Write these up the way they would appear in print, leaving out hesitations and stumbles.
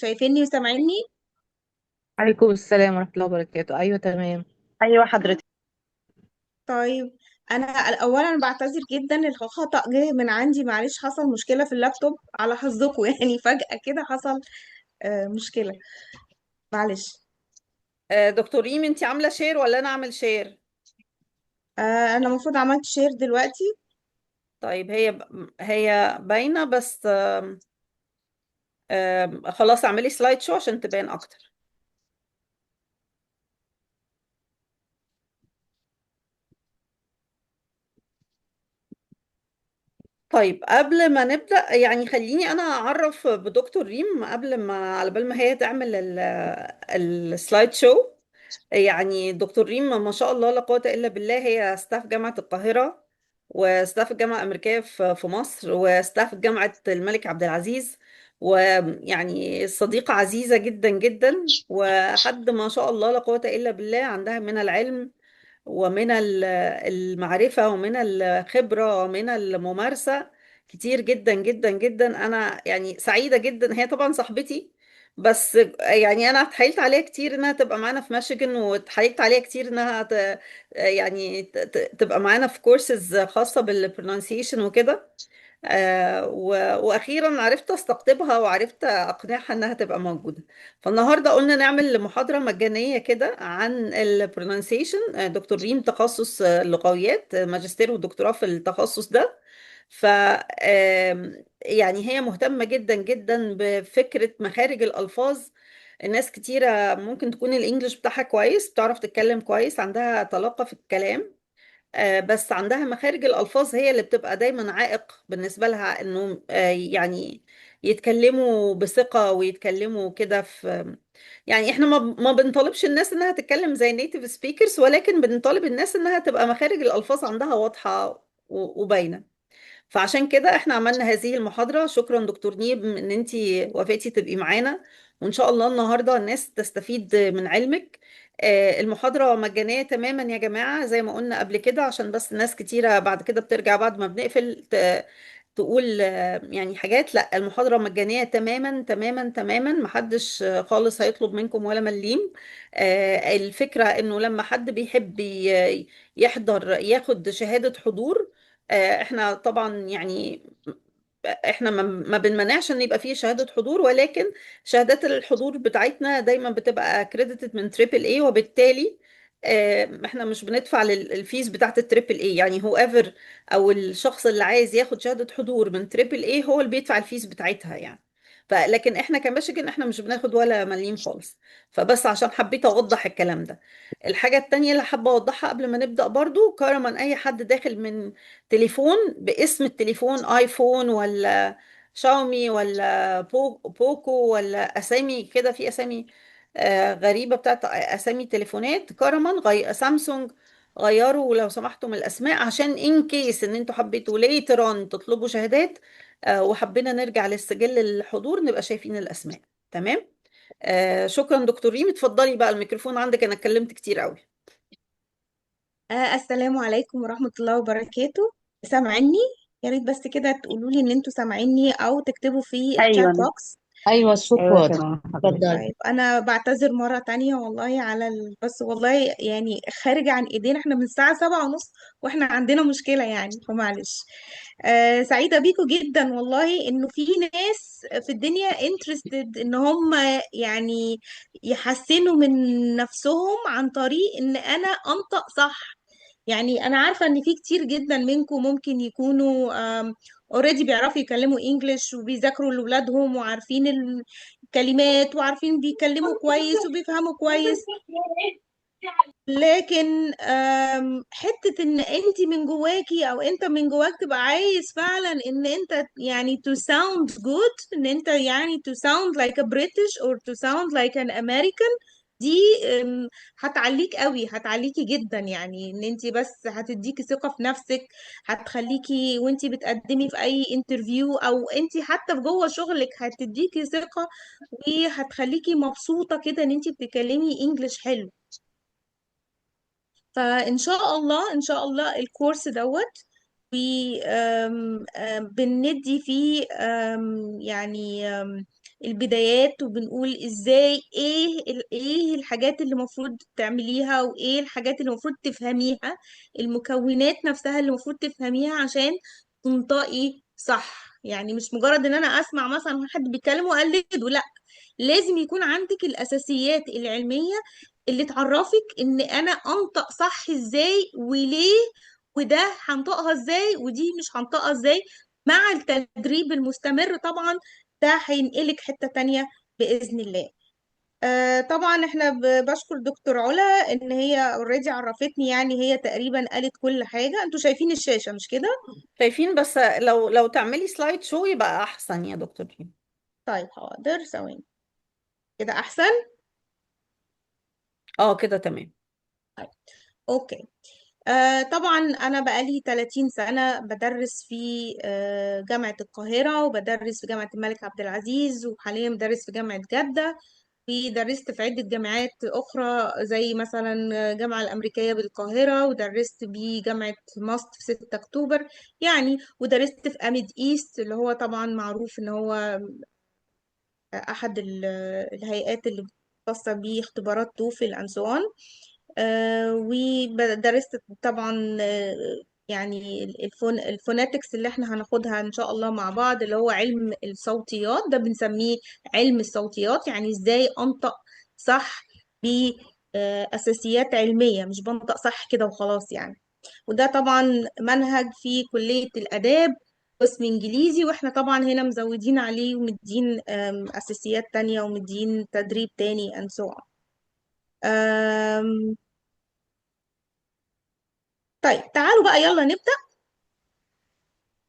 شايفيني وسامعيني؟ عليكم السلام ورحمة الله وبركاته، أيوة تمام. ايوه حضرتك. طيب، انا اولا بعتذر جدا، الخطأ جه من عندي، معلش. حصل مشكلة في اللابتوب على حظكم يعني فجأة كده حصل مشكلة، معلش. دكتور ريم، انت عاملة share ولا انا اعمل share؟ انا المفروض عملت share دلوقتي. طيب هي باينة بس. آم، آم، خلاص اعملي slide show عشان تبان اكتر. طيب قبل ما نبدأ يعني خليني انا اعرف بدكتور ريم قبل ما على بال ما هي تعمل السلايد شو. يعني دكتور ريم ما شاء الله لا قوة إلا بالله، هي staff جامعة القاهرة و staff الجامعة الأمريكية في مصر و staff جامعة الملك عبد العزيز، ويعني صديقة عزيزة جدا جدا، وحد ما شاء الله لا قوة إلا بالله عندها من العلم ومن المعرفة ومن الخبرة ومن الممارسة كتير جدا جدا جدا. أنا يعني سعيدة جدا، هي طبعا صاحبتي، بس يعني أنا اتحايلت عليها كتير إنها تبقى معانا في ميشيغان، واتحايلت عليها كتير إنها يعني تبقى معانا في كورسز خاصة بال pronunciation وكده. واخيرا عرفت استقطبها وعرفت اقنعها انها تبقى موجوده. فالنهارده قلنا نعمل محاضره مجانيه كده عن ال pronunciation. دكتور ريم تخصص لغويات، ماجستير ودكتوراه في التخصص ده. ف يعني هي مهتمه جدا جدا بفكره مخارج الالفاظ. الناس كتيره ممكن تكون ال English بتاعها كويس، بتعرف تتكلم كويس، عندها طلاقه في الكلام، بس عندها مخارج الألفاظ هي اللي بتبقى دايما عائق بالنسبة لها، إنه يعني يتكلموا بثقة ويتكلموا كده في، يعني احنا ما بنطالبش الناس إنها تتكلم زي native speakers، ولكن بنطالب الناس إنها تبقى مخارج الألفاظ عندها واضحة وباينة. فعشان كده احنا عملنا هذه المحاضرة. شكرا دكتور نيب ان انتي وافقتي تبقي معانا، وان شاء الله النهاردة الناس تستفيد من علمك. المحاضرة مجانية تماما يا جماعة، زي ما قلنا قبل كده، عشان بس ناس كتيرة بعد كده بترجع بعد ما بنقفل تقول يعني حاجات. لا، المحاضرة مجانية تماما تماما تماما، محدش خالص هيطلب منكم ولا مليم. الفكرة انه لما حد بيحب يحضر ياخد شهادة حضور، احنا طبعا يعني احنا ما بنمنعش ان يبقى فيه شهادة حضور، ولكن شهادات الحضور بتاعتنا دايما بتبقى accredited من triple A، وبالتالي احنا مش بندفع ال fees بتاعت التريبل اي. يعني whoever او الشخص اللي عايز ياخد شهادة حضور من triple A هو اللي بيدفع ال fees بتاعتها يعني. فلكن احنا كمشيغن احنا مش بناخد ولا مليم خالص. فبس عشان حبيت اوضح الكلام ده. الحاجة التانية اللي حابة اوضحها قبل ما نبدأ برضو، كرما اي حد داخل من تليفون باسم التليفون ايفون ولا شاومي ولا بوكو ولا اسامي كده، في اسامي غريبة بتاعت اسامي تليفونات، كرما سامسونج، غيروا لو سمحتم الاسماء، عشان in case ان انتوا حبيتوا later on تطلبوا شهادات، وحبينا نرجع للسجل الحضور نبقى شايفين الاسماء. تمام. شكرا دكتور ريم، اتفضلي بقى، الميكروفون عندك، انا اتكلمت كتير قوي. السلام عليكم ورحمة الله وبركاته. سامعيني؟ يا ريت بس كده تقولوا لي ان انتوا سامعيني او تكتبوا في الشات ايوه. box. أيوة الصوت ايوه واضح. تمام حضرتك. اتفضلي. طيب، انا بعتذر مرة تانية والله على بس والله يعني خارج عن ايدينا، احنا من الساعة 7:30 واحنا عندنا مشكلة يعني، فمعلش. سعيدة بيكم جدا والله، انه في ناس في الدنيا interested ان هم يعني يحسنوا من نفسهم عن طريق ان انا انطق صح. يعني انا عارفة ان في كتير جدا منكم ممكن يكونوا already بيعرفوا يكلموا English وبيذاكروا لأولادهم وعارفين الكلمات وعارفين بيكلموا كويس وبيفهموا كويس، لكن حتة ان انت من جواكي او انت من جواك تبقى عايز فعلا ان انت يعني to sound good، ان انت يعني to sound like a British or to sound like an American، دي هتعليك قوي، هتعليكي جدا. يعني ان انت بس هتديكي ثقة في نفسك، هتخليكي وانت بتقدمي في اي interview او انت حتى في جوه شغلك هتديكي ثقة، وهتخليكي مبسوطة كده ان انت بتتكلمي English حلو. فإن شاء الله إن شاء الله ال course دوت بندي فيه يعني البدايات، وبنقول ازاي ايه الحاجات اللي المفروض تعمليها، وايه الحاجات اللي المفروض تفهميها، المكونات نفسها اللي المفروض تفهميها عشان تنطقي صح. يعني مش مجرد ان انا اسمع مثلا حد بيتكلم واقلده، لا، لازم يكون عندك الاساسيات العلمية اللي تعرفك ان انا انطق صح ازاي وليه، وده هنطقها ازاي ودي مش هنطقها ازاي. مع التدريب المستمر طبعا ده هينقلك حتة تانية بإذن الله. طبعا احنا بشكر دكتور علا ان هي already عرفتني، يعني هي تقريبا قالت كل حاجة. انتوا شايفين الشاشة مش كده؟ شايفين، بس لو تعملي slide show يبقى احسن يا دكتور ريم. طيب حاضر، ثواني كده احسن. اه كده تمام. طيب okay. طبعا انا بقالي 30 سنة بدرس في جامعة القاهرة، وبدرس في جامعة الملك عبد العزيز، وحاليا بدرس في جامعة جدة. ودرست في عدة جامعات أخرى زي مثلا الجامعة الأمريكية بالقاهرة، ودرست بجامعة ماست في 6 أكتوبر يعني، ودرست في AMIDEAST اللي هو طبعا معروف إن هو أحد الهيئات اللي خاصة باختبارات TOEFL and so on. ودرست طبعا يعني ال phonetics اللي احنا هناخدها ان شاء الله مع بعض، اللي هو علم الصوتيات. ده بنسميه علم الصوتيات، يعني ازاي انطق صح بأساسيات علمية، مش بنطق صح كده وخلاص يعني. وده طبعا منهج في كلية الآداب قسم إنجليزي، واحنا طبعا هنا مزودين عليه ومدين أساسيات تانية ومدين تدريب تاني and so on. طيب تعالوا بقى يلا نبدأ.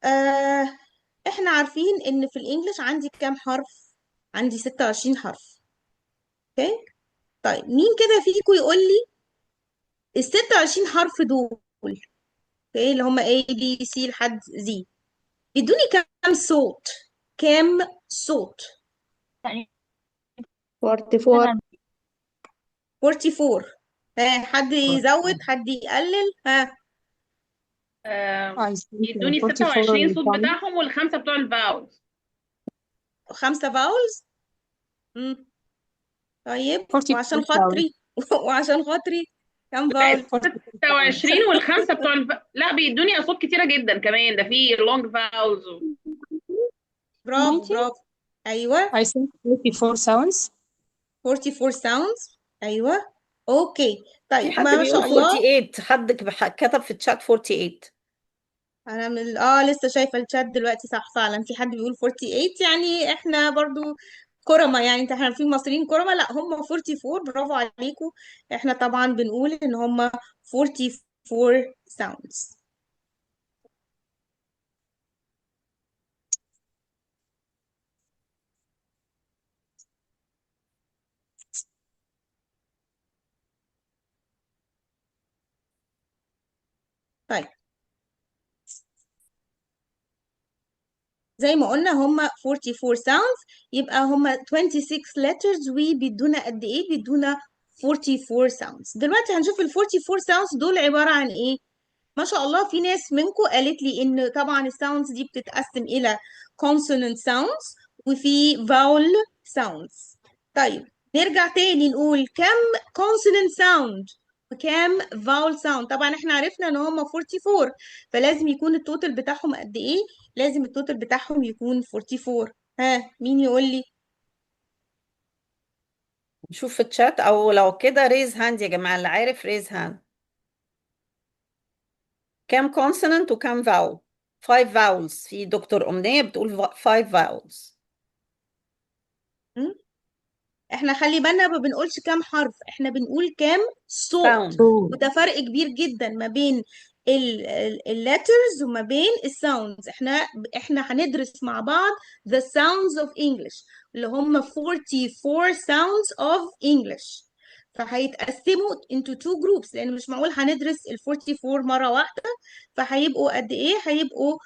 آه، احنا عارفين ان في ال English عندي كام حرف؟ عندي 26 حرف. okay؟ طيب مين كده فيكم يقول لي ال 26 حرف دول، okay، اللي هم A B C لحد Z، بيدوني كام صوت؟ كام صوت؟ تقريبا 44. 44. ها، حد يزود حد يقلل؟ ها، I think يدوني 44 26 صوت sound. بتاعهم والخمسة بتوع ال vowels. 5 vowels. طيب 44 وعشان sound. خاطري وعشان خاطري كام vowel؟ 26 والخمسة بتوع لا بيدوني اصوات كتيرة جدا كمان، ده في long vowels برافو 90. برافو. ايوه I think 44 sounds. 44 sounds. ايوه okay. طيب في حد ما بيقول شاء الله. 48، حد كتب في الشات 48. انا من لسه شايفه الشات دلوقتي، صح فعلا في حد بيقول 48. يعني احنا برضو كرمة، يعني انت احنا عارفين المصريين كرمة، لا هم 44. برافو عليكم. احنا طبعا بنقول ان هم 44 sounds. طيب زي ما قلنا هم 44 sounds، يبقى هم 26 letters، وبيدونا قد ايه؟ بيدونا 44 sounds. دلوقتي هنشوف ال 44 sounds دول عبارة عن ايه. ما شاء الله في ناس منكم قالت لي ان طبعا ال sounds دي بتتقسم الى consonant sounds وفي vowel sounds. طيب نرجع تاني نقول كم consonant sound وكام vowel sound. طبعا احنا عرفنا ان هم 44، فلازم يكون ال total بتاعهم قد ايه؟ لازم ال total بتاعهم يكون 44. ها مين يقول لي؟ نشوف في الشات، او لو كده raise hand يا جماعة، اللي عارف raise hand. كام consonant وكام vowel؟ 5 vowels. في دكتور أمنية بتقول 5 vowels. احنا خلي بالنا ما بنقولش كام حرف، احنا بنقول كام صوت. Sound. وده فرق كبير جدا ما بين ال letters وما بين ال sounds. احنا هندرس مع بعض the sounds of English اللي هم 44 sounds of English، فهيتقسموا into two groups، لان مش معقول هندرس ال 44 مرة واحدة. فهيبقوا قد ايه؟ هيبقوا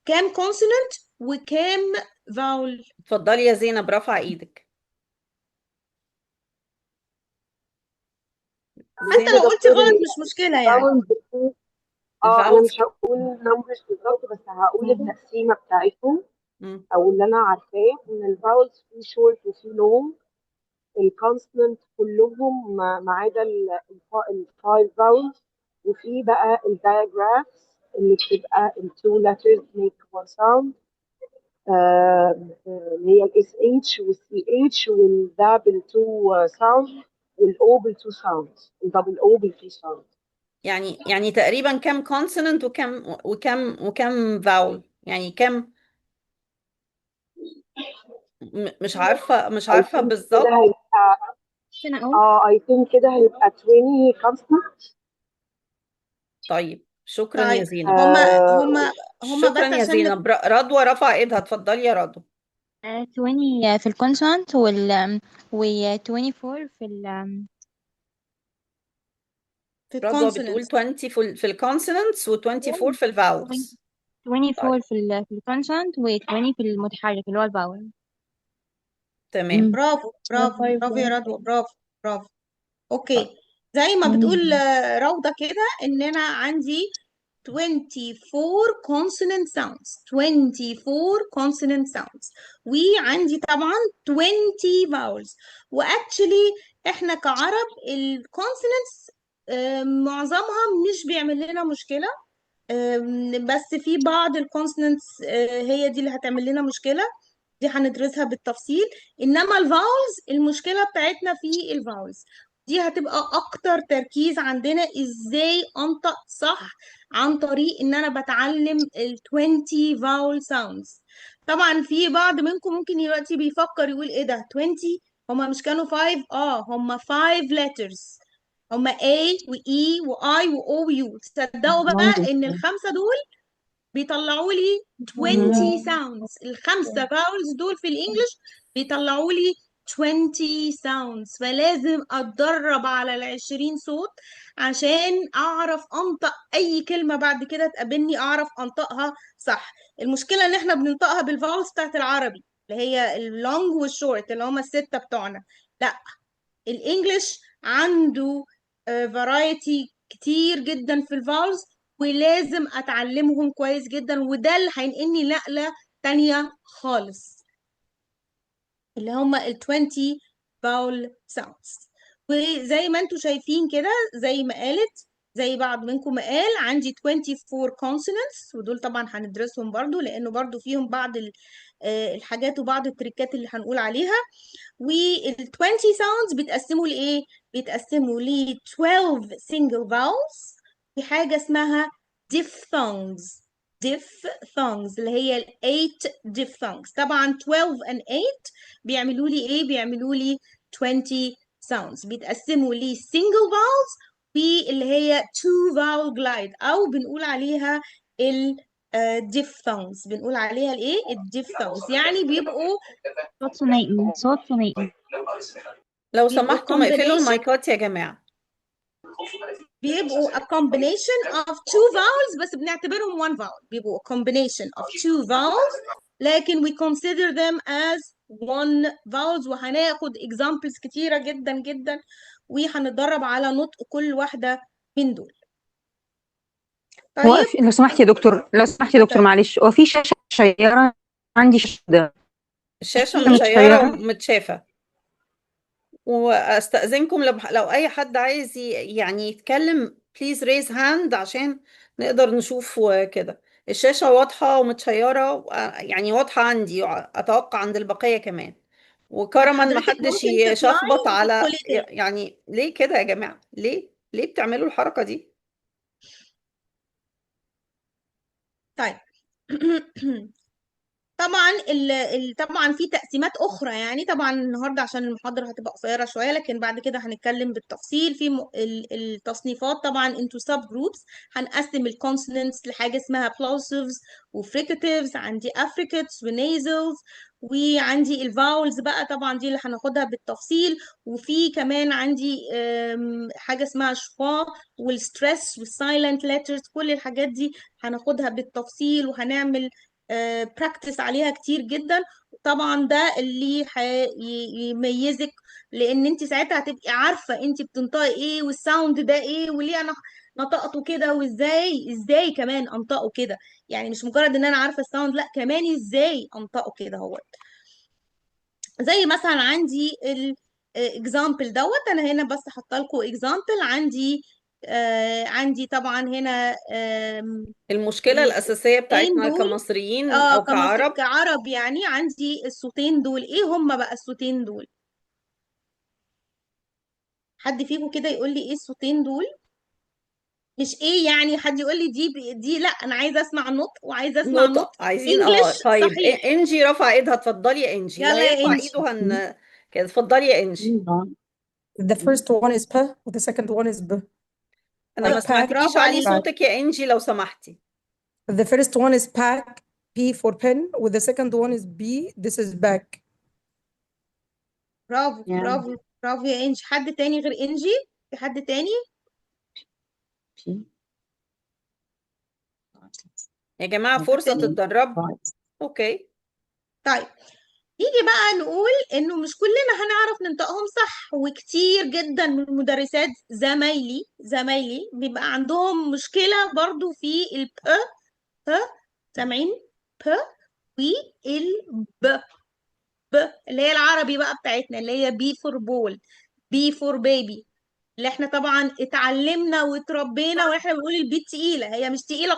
كام consonant وكام vowel. اتفضلي يا زينب، رفع ايدك. حتى لو قلتي غلط مش مشكلة يعني. أنا مش هقول numbers بالظبط، بس هقول التقسيمة بتاعتهم. مم. او اللي انا عارفاه ان ال vowels في شورت وفي long. ال consonant كلهم ما عدا ال five vowels، وفي بقى ال digraphs اللي بتبقى ال two letters make one sound، اللي هي ال SH وال CH وال the بال two sound وال O بال two sound، ال double O بال two sound. يعني تقريبا كم consonant وكم vowel؟ يعني كم؟ مش عارفة، مش I عارفة think كده بالظبط. هيبقى ممكن اقول؟ I think كده هيبقى 20 consonant. طيب شكرا يا طيب زينب. هما شكرا بس يا عشان زينب. رضوى رفع ايدها، اتفضلي يا رضوى. 20 في ال consonant و 24 في ال في رضوى بتقول ال consonants. 20 في ال consonants و 24 في ال vowels. 24 طيب في ال consonant و 20 في المتحرك اللي هو ال vowel. تمام. برافو برافو برافو يا رضوى، برافو برافو. okay، زي ما بتقول روضة كده ان انا عندي 24 consonant sounds، 24 consonant sounds، وعندي طبعا 20 vowels. و actually احنا كعرب ال consonants معظمها مش بيعمل لنا مشكلة، بس في بعض ال consonants هي دي اللي هتعمل لنا مشكلة، دي هندرسها بالتفصيل. انما ال vowels المشكلة بتاعتنا في ال vowels دي هتبقى اكتر تركيز عندنا، ازاي انطق صح عن طريق ان انا بتعلم ال 20 vowel sounds. طبعا في بعض منكم ممكن دلوقتي بيفكر يقول ايه ده 20، هما مش كانوا 5؟ هما 5 letters، هما A و E و I و O و U. تصدقوا بقى ان الخمسة دول بيطلعوا لي 20 sounds، الخمسة vowels دول في ال English بيطلعوا لي 20 sounds. فلازم اتدرب على ال20 صوت عشان اعرف انطق اي كلمة بعد كده تقابلني اعرف انطقها صح. المشكلة ان احنا بننطقها بال vowels بتاعت العربي اللي هي ال long وال short اللي هما الستة بتوعنا. لا، ال English عنده variety كتير جدا في ال vowels، ولازم اتعلمهم كويس جدا، وده اللي هينقلني نقلة تانية خالص اللي هما ال 20 vowel sounds. وزي ما انتوا شايفين كده، زي ما قالت، زي بعض منكم ما قال، عندي 24 consonants، ودول طبعا هندرسهم برضو لانه برضو فيهم بعض الحاجات وبعض التريكات اللي هنقول عليها. وال 20 sounds بيتقسموا لايه؟ بيتقسموا ل 12 single vowels، في حاجة اسمها diphthongs، diphthongs اللي هي ال 8 diphthongs. طبعا 12 and 8 بيعملوا لي ايه؟ بيعملوا لي 20 sounds. بيتقسموا ل single vowels واللي هي two vowel glide، او بنقول عليها ال diphthongs. بنقول عليها الايه؟ ال diphthongs. يعني بيبقوا صوت ثنائي، صوت ثنائي. لو بيبقوا سمحتوا ما اقفلوا combination، المايكات يا جماعة. بيبقوا a combination of two vowels، بس بنعتبرهم one vowel. بيبقوا a combination of two vowels لكن we consider them as one vowels. وهناخد examples كتيرة جدا جدا، وهنتدرب على نطق كل واحدة من دول. هو طيب لو سمحت يا دكتور، لو سمحت يا دكتور طيب. معلش، هو في شاشة شيرة عندي، شاشة الشاشة متشيرة متشيرة. ومتشافة. واستأذنكم لو اي حد عايز يعني يتكلم please raise hand عشان نقدر نشوف وكده. الشاشة واضحة ومتشيرة، يعني واضحة عندي، اتوقع عند البقية كمان. طب وكرما ما حضرتك حدش ممكن تطلعي يشخبط على وتدخلي تاني. يعني ليه كده يا جماعة؟ ليه بتعملوا الحركة دي؟ طيب طبعا طبعا في تقسيمات اخرى، يعني طبعا النهارده عشان المحاضرة هتبقى قصيرة شوية، لكن بعد كده هنتكلم بالتفصيل في التصنيفات. طبعا into sub groups، هنقسم ال consonants لحاجة اسمها plosives و fricatives، عندي affricates و nasals، وعندي ال vowels بقى طبعا دي اللي هناخدها بالتفصيل. وفي كمان عندي حاجة اسمها schwa وال stress وال silent letters، كل الحاجات دي هناخدها بالتفصيل، وهنعمل practice عليها كتير جدا. طبعا ده اللي يميزك، لان انت ساعتها هتبقي عارفة انت بتنطقي ايه، وال sound ده ايه، وليه انا نطقته كده، وازاي كمان انطقه كده. يعني مش مجرد ان انا عارفة ال sound، لا كمان ازاي انطقه كده. هو زي مثلا عندي ال example دوت، انا هنا بس حاطه لكم example. عندي عندي طبعا هنا المشكلة الأساسية الصوتين بتاعتنا دول، كمصريين أو كمصر كعرب، كعرب يعني، عندي الصوتين دول. ايه هما بقى الصوتين دول؟ حد فيكم كده يقول لي ايه الصوتين دول؟ مش ايه يعني حد يقول لي دي دي، لا انا عايزه اسمع نطق، وعايزه اسمع نقطة نطق عايزين English طيب، صحيح. انجي رفع ايدها، اتفضلي يا انجي. اللي يلا يا هيرفع انجي. ايده كده، اتفضلي يا انجي. The first one is P the second one is B. انا ما Like pack, سمعتكيش، برافو علي عليكي. pack. صوتك يا انجي لو سمحتي. The first one is pack, P for pen, with the second one is B, this is back. برافو Yeah. برافو برافو يا انجي. حد تاني غير انجي؟ في حد تاني؟ P. يا جماعة فرصة حد؟ تتدربوا. okay. طيب نيجي بقى نقول انه مش كلنا هنعرف ننطقهم صح، وكتير جدا من المدرسات زمايلي بيبقى عندهم مشكلة برضو في ال P، P، سامعين؟ P وال B، B اللي هي العربي بقى بتاعتنا، اللي هي B for ball، B for baby، اللي احنا طبعا اتعلمنا وتربينا واحنا بنقول ال B تقيلة. هي مش تقيلة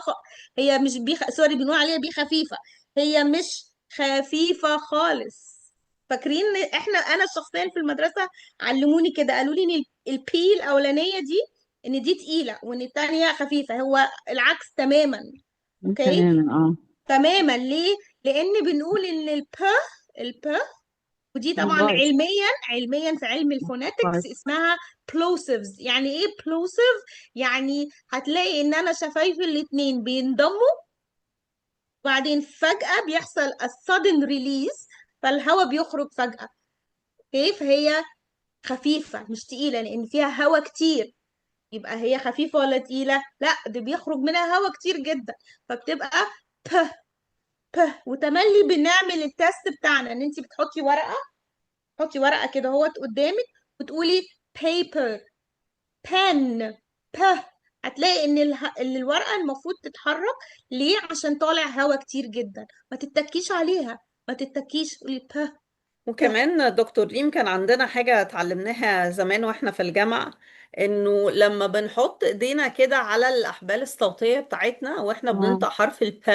هي مش B sorry، بنقول عليها B خفيفة، هي مش خفيفة خالص. فاكرين احنا، انا شخصيا في المدرسة علموني كده، قالوا لي ان ال P الاولانية دي ان دي تقيلة وان التانية خفيفة. هو العكس تماما. okay تماما اه. تماما. ليه؟ لان بنقول ان ال P، ال P ودي طبعا voice علميا في علم ال phonetics voice اسمها plosives. يعني ايه plosive؟ يعني هتلاقي ان انا شفايفي الاتنين بينضموا، وبعدين فجأة بيحصل a sudden release، فالهواء بيخرج فجأة. okay، فهي خفيفة مش تقيلة لان فيها هواء كتير. يبقى هي خفيفة ولا تقيلة؟ لا، ده بيخرج منها هواء كتير جدا، فبتبقى ب ب. وتملي بنعمل ال test بتاعنا ان انت بتحطي ورقة، تحطي ورقة كده اهوت قدامك وتقولي paper pen ب، هتلاقي ان ان الورقة المفروض تتحرك. ليه؟ عشان طالع هوا كتير جدا. ما تتكيش عليها، ما تتكيش، قولي ب ب. وكمان دكتور ريم كان عندنا حاجة اتعلمناها زمان واحنا في الجامعة، انه لما بنحط ايدينا كده على الأحبال الصوتية بتاعتنا واحنا بننطق حرف ال P،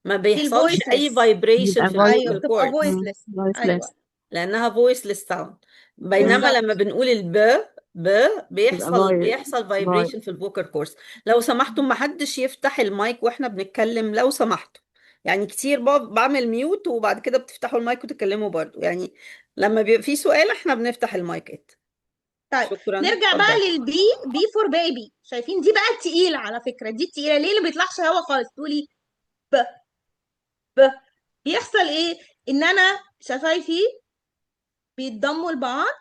ما دي بيحصلش اي ال voiceless. vibration بيبقى في ايوه voiceless. ال vocal بتبقى cords voiceless. ايوه voiceless. لانها voiceless sound. بينما لما بالظبط. بنقول ال B B بيبقى بيحصل voi بيحصل voi vibration في ال vocal cords. لو سمحتم ما حدش يفتح المايك واحنا بنتكلم لو سمحتوا. يعني كتير بعمل mute وبعد كده بتفتحوا المايك وتتكلموا برضو. يعني لما بيبقى في سؤال احنا بنفتح المايكات. طيب شكرا، نرجع بقى اتفضل. لل B، B for baby. شايفين دي بقى التقيلة على فكرة، دي التقيلة. ليه اللي ما بيطلعش هوا خالص؟ تقولي ب ب. بيحصل ايه؟ ان انا شفايفي بيتضموا لبعض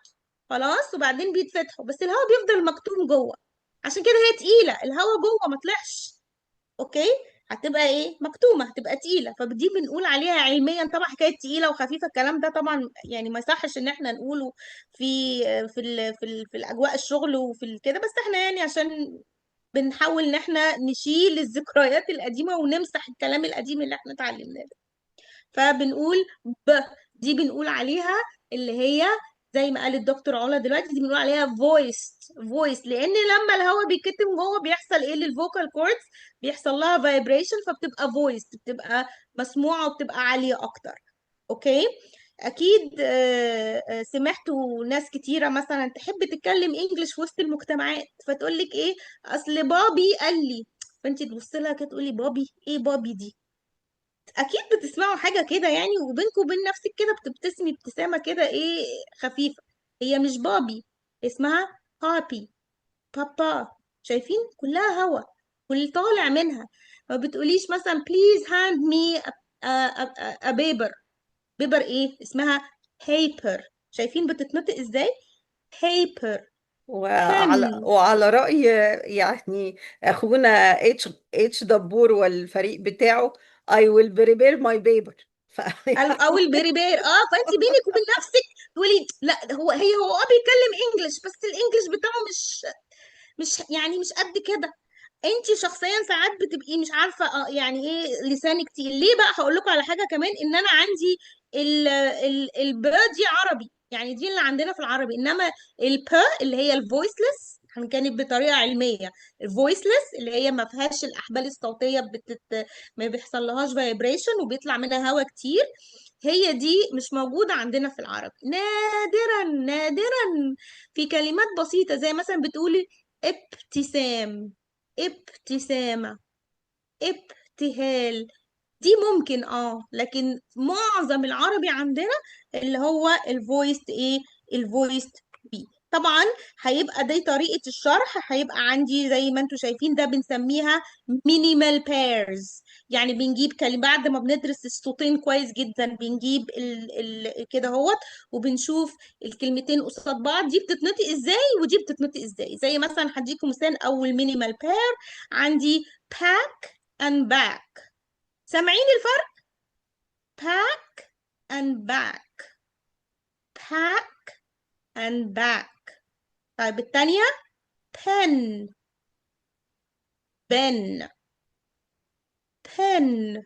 خلاص، وبعدين بيتفتحوا، بس الهواء بيفضل مكتوم جوه، عشان كده هي تقيلة، الهواء جوه ما طلعش. okay، هتبقى ايه؟ مكتومة، هتبقى تقيلة. فدي بنقول عليها علميا طبعا حكاية تقيلة وخفيفة. الكلام ده طبعا يعني ما يصحش ان احنا نقوله في في ال في, ال في الاجواء الشغل وفي كده، بس احنا يعني عشان بنحاول ان احنا نشيل الذكريات القديمة ونمسح الكلام القديم اللي احنا اتعلمناه ده. فبنقول ب، دي بنقول عليها اللي هي زي ما قال الدكتور علا دلوقتي، دي بنقول عليها voiced، voiced، لان لما الهواء بيتكتم جوه بيحصل ايه لل vocal cords؟ بيحصل لها vibration، فبتبقى voiced، بتبقى مسموعة وبتبقى عالية اكتر. okay، اكيد سمعتوا ناس كتيرة مثلا تحب تتكلم English في وسط المجتمعات، فتقول لك ايه؟ اصل بابي قال لي. فانت تبص لها كده تقولي بابي ايه؟ بابي دي اكيد بتسمعوا حاجة كده يعني، وبينكم وبين نفسك كده بتبتسمي ابتسامة كده ايه خفيفة. هي مش بابي، اسمها بابي، بابا. شايفين كلها هوا واللي طالع منها. ما بتقوليش مثلا please hand me a paper، paper ايه؟ اسمها paper. شايفين بتتنطق ازاي؟ paper، وعلى pen. وعلى رأي يعني أخونا اتش اتش دبور والفريق بتاعه، I will prepare my paper. او ال prepare. فانت بينك وبين نفسك تقولي لا، هو هي هو بيتكلم English، بس ال English بتاعه مش يعني مش قد كده. انت شخصيا ساعات بتبقي مش عارفه يعني ايه لسانك تقيل ليه. بقى هقول لكم على حاجة كمان، ان انا عندي ال ال ال B دي عربي، يعني دي اللي عندنا في العربي، انما ال P اللي هي ال voiceless كانت بطريقة علمية، ال voiceless اللي هي ما فيهاش الاحبال الصوتية ما بيحصل لهاش vibration وبيطلع منها هواء كتير، هي دي مش موجودة عندنا في العربي، نادرا نادرا في كلمات بسيطة زي مثلا بتقولي ابتسام، ابتسامة، ابتهال، دي ممكن لكن معظم العربي عندنا اللي هو ال voiced ايه، ال voiced P. طبعا هيبقى دي طريقة الشرح، هيبقى عندي زي ما انتم شايفين ده بنسميها minimal pairs، يعني بنجيب كلمة بعد ما بندرس الصوتين كويس جدا، بنجيب ال كده اهوت وبنشوف الكلمتين قصاد بعض، دي بتتنطق ازاي ودي بتتنطق ازاي. زي مثلا هديكم مثال اول minimal pair عندي pack and back، سامعين الفرق؟ pack and back، pack and back. طيب التانية pen، ben، pen،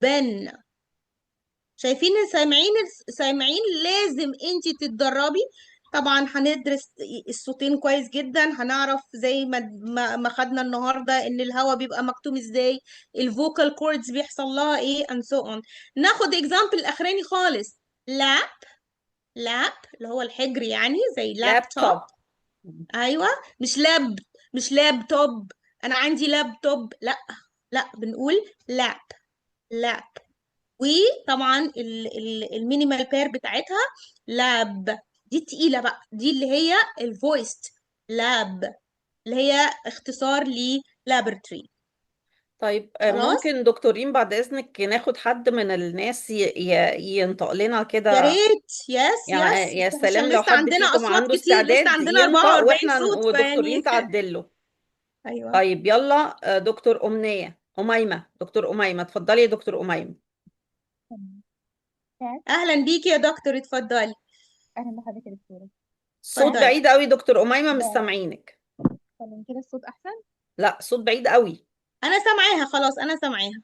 ben. شايفين؟ سامعين؟ سامعين؟ لازم انتي تتدربي. طبعا هندرس الصوتين كويس جدا، هنعرف زي ما خدنا النهارده ان الهواء بيبقى مكتوم ازاي، ال vocal cords بيحصل لها ايه and so on. ناخد example الاخراني خالص، lap، lap اللي هو الحجر يعني زي لابتوب. لابتوب. ايوه، مش lap، مش لابتوب، انا عندي لابتوب، لا لا، بنقول lap، lap. وطبعا ال minimal pair بتاعتها lab، دي التقيله بقى، دي اللي هي ال voiced lab، اللي هي اختصار ل laboratory. طيب خلاص ممكن دكتورين بعد إذنك ناخد حد من الناس ينطق لنا يا كده؟ ريت. yes يعني yes، يا عشان سلام لو لسه حد عندنا فيكم اصوات عنده كتير، لسه استعداد عندنا ينطق 44 واحنا صوت، ودكتورين فيعني تعدله. ايوه. طيب يلا، دكتور أمنية، أميمة، دكتور أميمة، اتفضلي يا دكتور أميمة. تمام. pack. اهلا بيكي يا دكتور، اتفضلي. اهلا بحضرتك يا دكتورة. صوت اتفضلي. بعيد قوي دكتور أميمة، مش ده سامعينك. تمام كده الصوت احسن؟ لا، صوت بعيد قوي. انا سامعاها، خلاص انا سامعاها.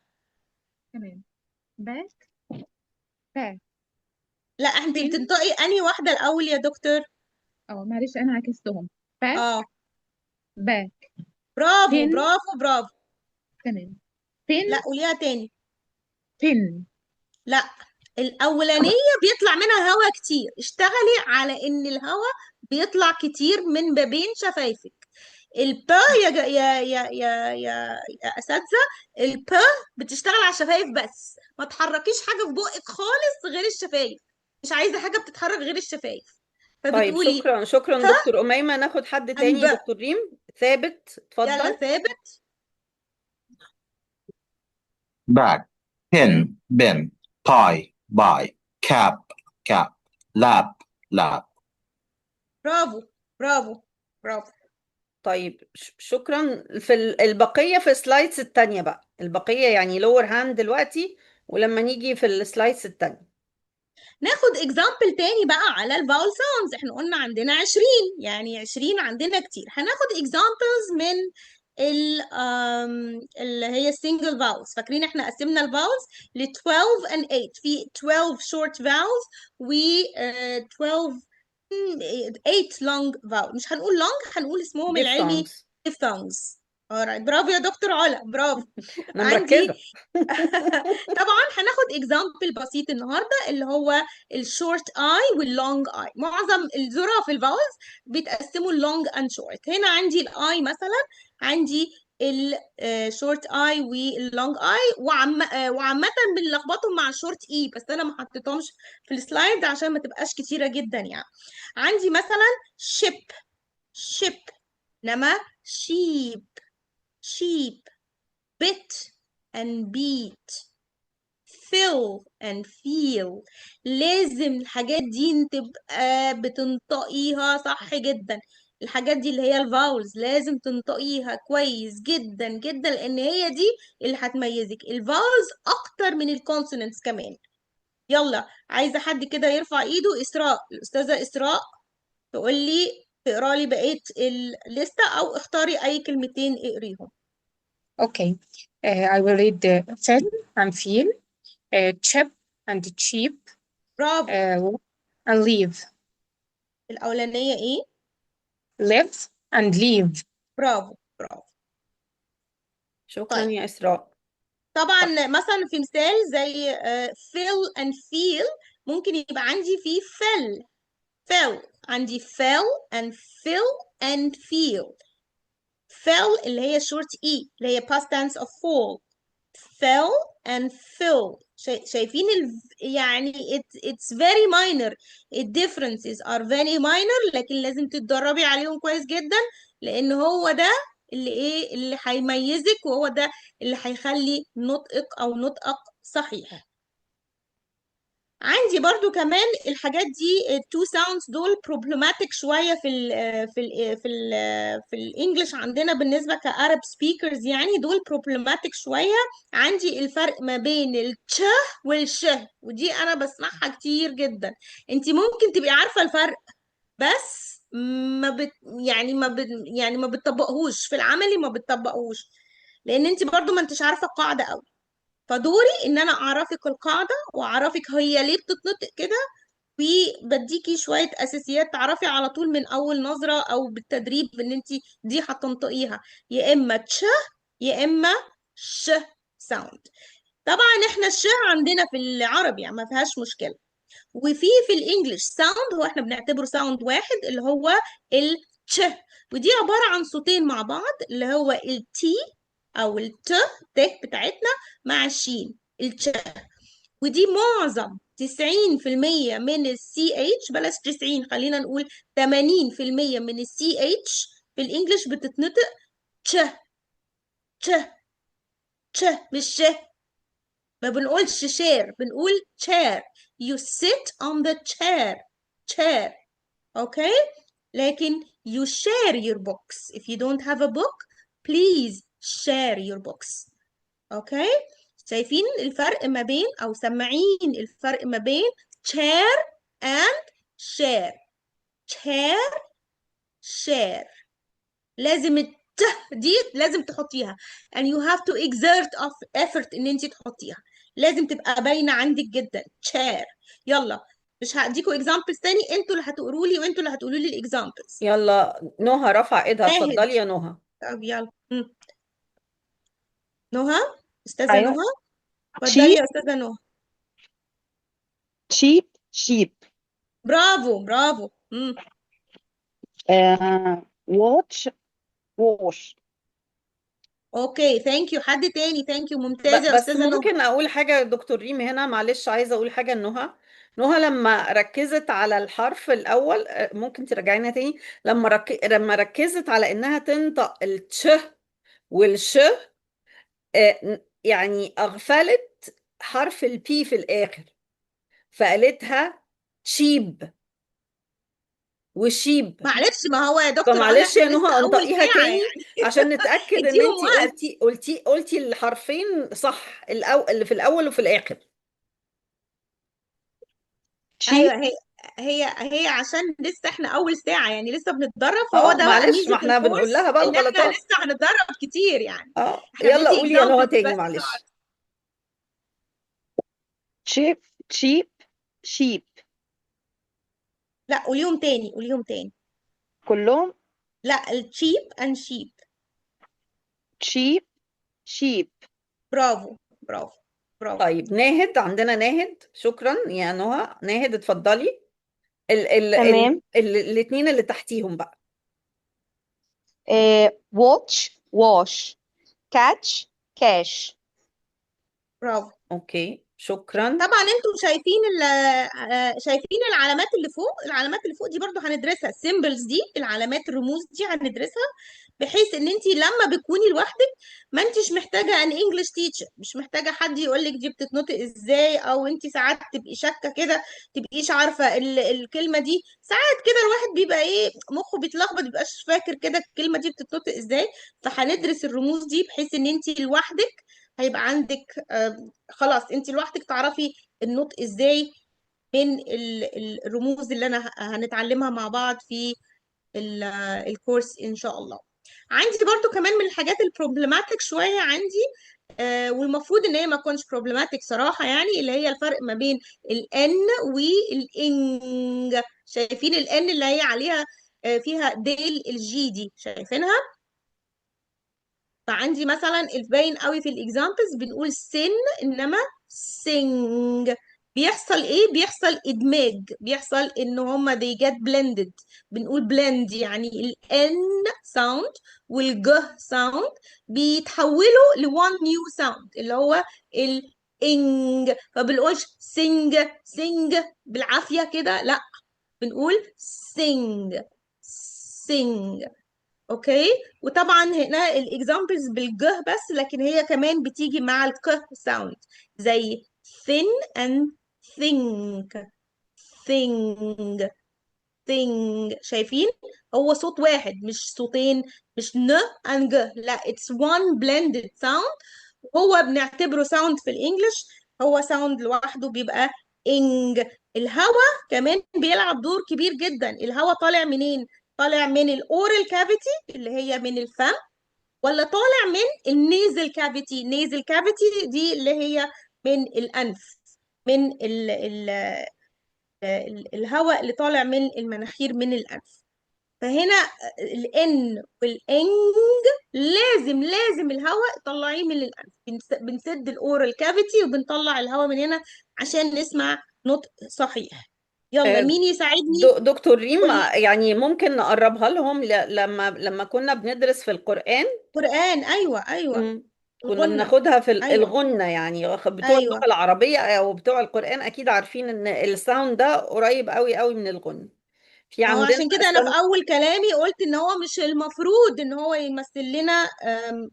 تمام. back، pack، لا انت pin. بتنطقي انهي واحدة الاول يا دكتور؟ معلش انا عكستهم. pack، back، برافو pin. برافو برافو. تمام. pin. لا قوليها تاني. pin. لا، الاولانية بيطلع منها هواء كتير، اشتغلي على ان الهواء بيطلع كتير من ما بين شفايفك. ال P يا يا يا يا يا يا اساتذة، ال P بتشتغل على الشفايف بس، ما تحركيش حاجة في بقك خالص غير الشفايف، مش عايزه حاجة بتتحرك غير الشفايف. طيب فبتقولي شكرا شكرا ب دكتور أميمة. ناخد حد and تاني. ب. دكتور ريم ثابت، يلا اتفضل. ثابت. back، pin، bin، pie، buy، cap، cap، lap، lab. برافو برافو برافو. طيب شكرا. في البقية في ال slides التانية بقى، البقية يعني lower hand دلوقتي، ولما نيجي في ال slides التانية ناخد example تاني بقى على ال vowel sounds. احنا قلنا عندنا 20، يعني 20 عندنا كتير. هناخد examples من ال اللي هي single vowels. فاكرين احنا قسمنا ال vowels ل 12 and 8، في 12 short vowels و 12 8 long vowel. مش هنقول long، هنقول اسمهم العلمي diphthongs. diphthongs. alright، برافو يا دكتور علا، برافو. انا عندي مركزة. طبعا هناخد example بسيط النهارده اللي هو ال short I وال long I. معظم الظراف ال vowels بيتقسموا ال long and short. هنا عندي ال I مثلا، عندي ال short I وال long I، وعامة بنلخبطهم مع ال short E، بس انا ما حطيتهمش في ال slide عشان ما تبقاش كتيرة جدا يعني. عندي مثلا ship، ship، انما sheep، sheep، bit and beat، fill and feel. لازم الحاجات دي تبقى بتنطقيها صح جدا. الحاجات دي اللي هي ال vowels لازم تنطقيها كويس جدا جدا، لان هي دي اللي هتميزك. ال vowels اكتر من ال consonants كمان. يلا، عايزة حد كده يرفع ايده. اسراء، الاستاذة اسراء تقول لي، تقرا لي بقية الليستة، او اختاري اي كلمتين اقريهم. Okay. I will read the fill and feel, chip and cheap, برافو. And leave. الاولانية ايه؟ Live and leave. برافو برافو. شكرا طيب يا إسراء. طبعا مثلا في مثال زي fill and feel، ممكن يبقى عندي فيه fill، fill، عندي fill and fill and feel. fell اللي هي short e، اللي هي past tense of fall. fell and fill. شايفين يعني it's very minor، the differences are very minor، لكن لازم تتدربي عليهم كويس جدا، لان هو ده اللي ايه، اللي هيميزك، وهو ده اللي هيخلي نطقك او نطقك صحيح. عندي برضو كمان الحاجات دي، ال two sounds دول problematic شوية في ال English عندنا بالنسبة ك Arab speakers، يعني دول problematic شوية. عندي الفرق ما بين التش والش، ودي انا بسمعها كتير جدا. انت ممكن تبقي عارفة الفرق، بس ما بت يعني ما بت يعني ما بتطبقهوش في العملي، ما بتطبقهوش لان انت برضو ما انتش عارفة القاعدة قوي. فدوري ان انا اعرفك القاعده، واعرفك هي ليه بتتنطق كده، وبديكي شويه اساسيات تعرفي على طول من اول نظره او بالتدريب ان انت دي هتنطقيها يا اما تش يا اما ش sound. طبعا احنا الش عندنا في العربي يعني ما فيهاش مشكله، وفي ال English sound هو احنا بنعتبره sound واحد اللي هو التش، ودي عباره عن صوتين مع بعض اللي هو ال T او الت ت بتاعتنا مع الشين التش. ودي معظم 90% من ال CH، بلاش 90، خلينا نقول 80% من ال CH في ال English بتتنطق تش تش تش، مش ش. ما بنقولش share، بنقول chair. you sit on the chair، chair، okay. لكن you share your books، if you don't have a book please share your books، okay. شايفين الفرق ما بين، او سامعين الفرق ما بين chair and share؟ chair share، لازم الت دي لازم تحطيها، and you have to exert of effort ان انت تحطيها، لازم تبقى باينه عندك جدا chair. يلا مش هديكوا examples تاني، انتوا اللي هتقولوا لي وانتوا اللي هتقولوا لي ال examples. يلا نهى رفع ايدها، ناهد. اتفضلي يا نهى. طب يلا. نهى، استاذه أيوة. نهى، اتفضلي cheap يا استاذه نهى. cheap sheep. برافو برافو. Watch wash. okay thank you. حد تاني؟ thank you، ممتازه يا بس استاذه نهى. ممكن اقول حاجة يا دكتور ريم هنا؟ معلش عايزة اقول حاجة لنهى. نهى لما ركزت على الحرف الاول، ممكن ترجعينا تاني؟ لما ركزت على انها تنطق التش والش، يعني اغفلت حرف ال P في الاخر، فقالتها cheap و sheep. معلش، ما هو يا دكتور علا فمعلش احنا يا لسه نهى اول انطقيها ساعه تاني يعني. عشان نتأكد ان اديهم انت وقت. قلتي الحرفين صح، الأول اللي في الاول وفي الاخر. cheap. ايوه، هي عشان لسه احنا اول ساعه يعني، لسه بنتدرب، فهو ده بقى معلش، ما ميزه احنا بنقول الكورس لها بقى ان احنا الغلطات. لسه هنتدرب كتير يعني. احنا يلا بندي قولي يا نهى examples تاني بس. معلش. cheap cheap sheep. لا قوليهم تاني، قوليهم تاني. كلهم؟ لا، ال cheap and sheep. cheap sheep. برافو برافو برافو. طيب ناهد، عندنا ناهد، شكرا يا نهى. ناهد اتفضلي. ال ال ال تمام. ال الاثنين اللي تحتيهم بقى. Watch wash، catch cash. برافو. okay. شكرا. طبعا انتوا شايفين شايفين العلامات اللي فوق. العلامات اللي فوق دي برضو هندرسها، ال symbols دي، العلامات الرموز دي هندرسها، بحيث ان انت لما بتكوني لوحدك ما انتش محتاجه an English teacher، مش محتاجه حد يقول لك دي بتتنطق ازاي، او انت ساعات تبقي شاكه كده، تبقيش عارفه الكلمة دي. ساعات كده الواحد بيبقى ايه، مخه بيتلخبط، مبيبقاش فاكر كده الكلمة دي بتتنطق ازاي. فهندرس الرموز دي بحيث ان انت لوحدك هيبقى عندك خلاص انت لوحدك تعرفي النطق ازاي من الرموز اللي انا هنتعلمها مع بعض في الكورس ان شاء الله. عندي برضو كمان من الحاجات ال problematic شوية عندي، والمفروض ان هي ما تكونش problematic صراحة، يعني اللي هي الفرق ما بين ال N وال ing. شايفين ال N اللي هي عليها فيها ديل ال G دي، شايفينها؟ فعندي مثلا الباين قوي في ال examples بنقول sin انما sing. بيحصل ايه؟ بيحصل ادماج، بيحصل ان هما they get blended. بنقول blend يعني ال N sound وال G sound بيتحولوا ل one new sound اللي هو ال ing. فبنقولش sing sing بالعافية كده، لا بنقول sing sing. okay؟ وطبعا هنا ال examples بال G بس، لكن هي كمان بتيجي مع ال K sound زي thin and think thing thing. شايفين؟ هو صوت واحد مش صوتين، مش ن and ج، لا it's one blended sound. هو بنعتبره sound في ال English، هو sound لوحده بيبقى ing. الهوا كمان بيلعب دور كبير جدا. الهوا طالع منين؟ طالع من ال oral cavity اللي هي من الفم، ولا طالع من ال nasal cavity؟ nasal cavity دي اللي هي من الانف، من ال ال ال الهواء اللي طالع من المناخير من الانف. فهنا ال N وال ing لازم لازم الهواء طلعيه من الانف، بنسد ال oral cavity وبنطلع الهواء من هنا عشان نسمع نطق صحيح. يلا مين يساعدني؟ دكتور ريم، قولي. يعني ممكن نقربها لهم لما كنا بندرس في القرآن. قرآن، ايوه ايوه. كنا الغنة. بناخدها في ايوه الغنة، يعني بتوع اللغة ايوه. العربية او بتوع القرآن اكيد عارفين ان ال sound ده قريب قوي قوي من الغنة. في ما هو عندنا عشان كده انا الساوند. في اول كلامي قلت ان هو مش المفروض ان هو يمثل لنا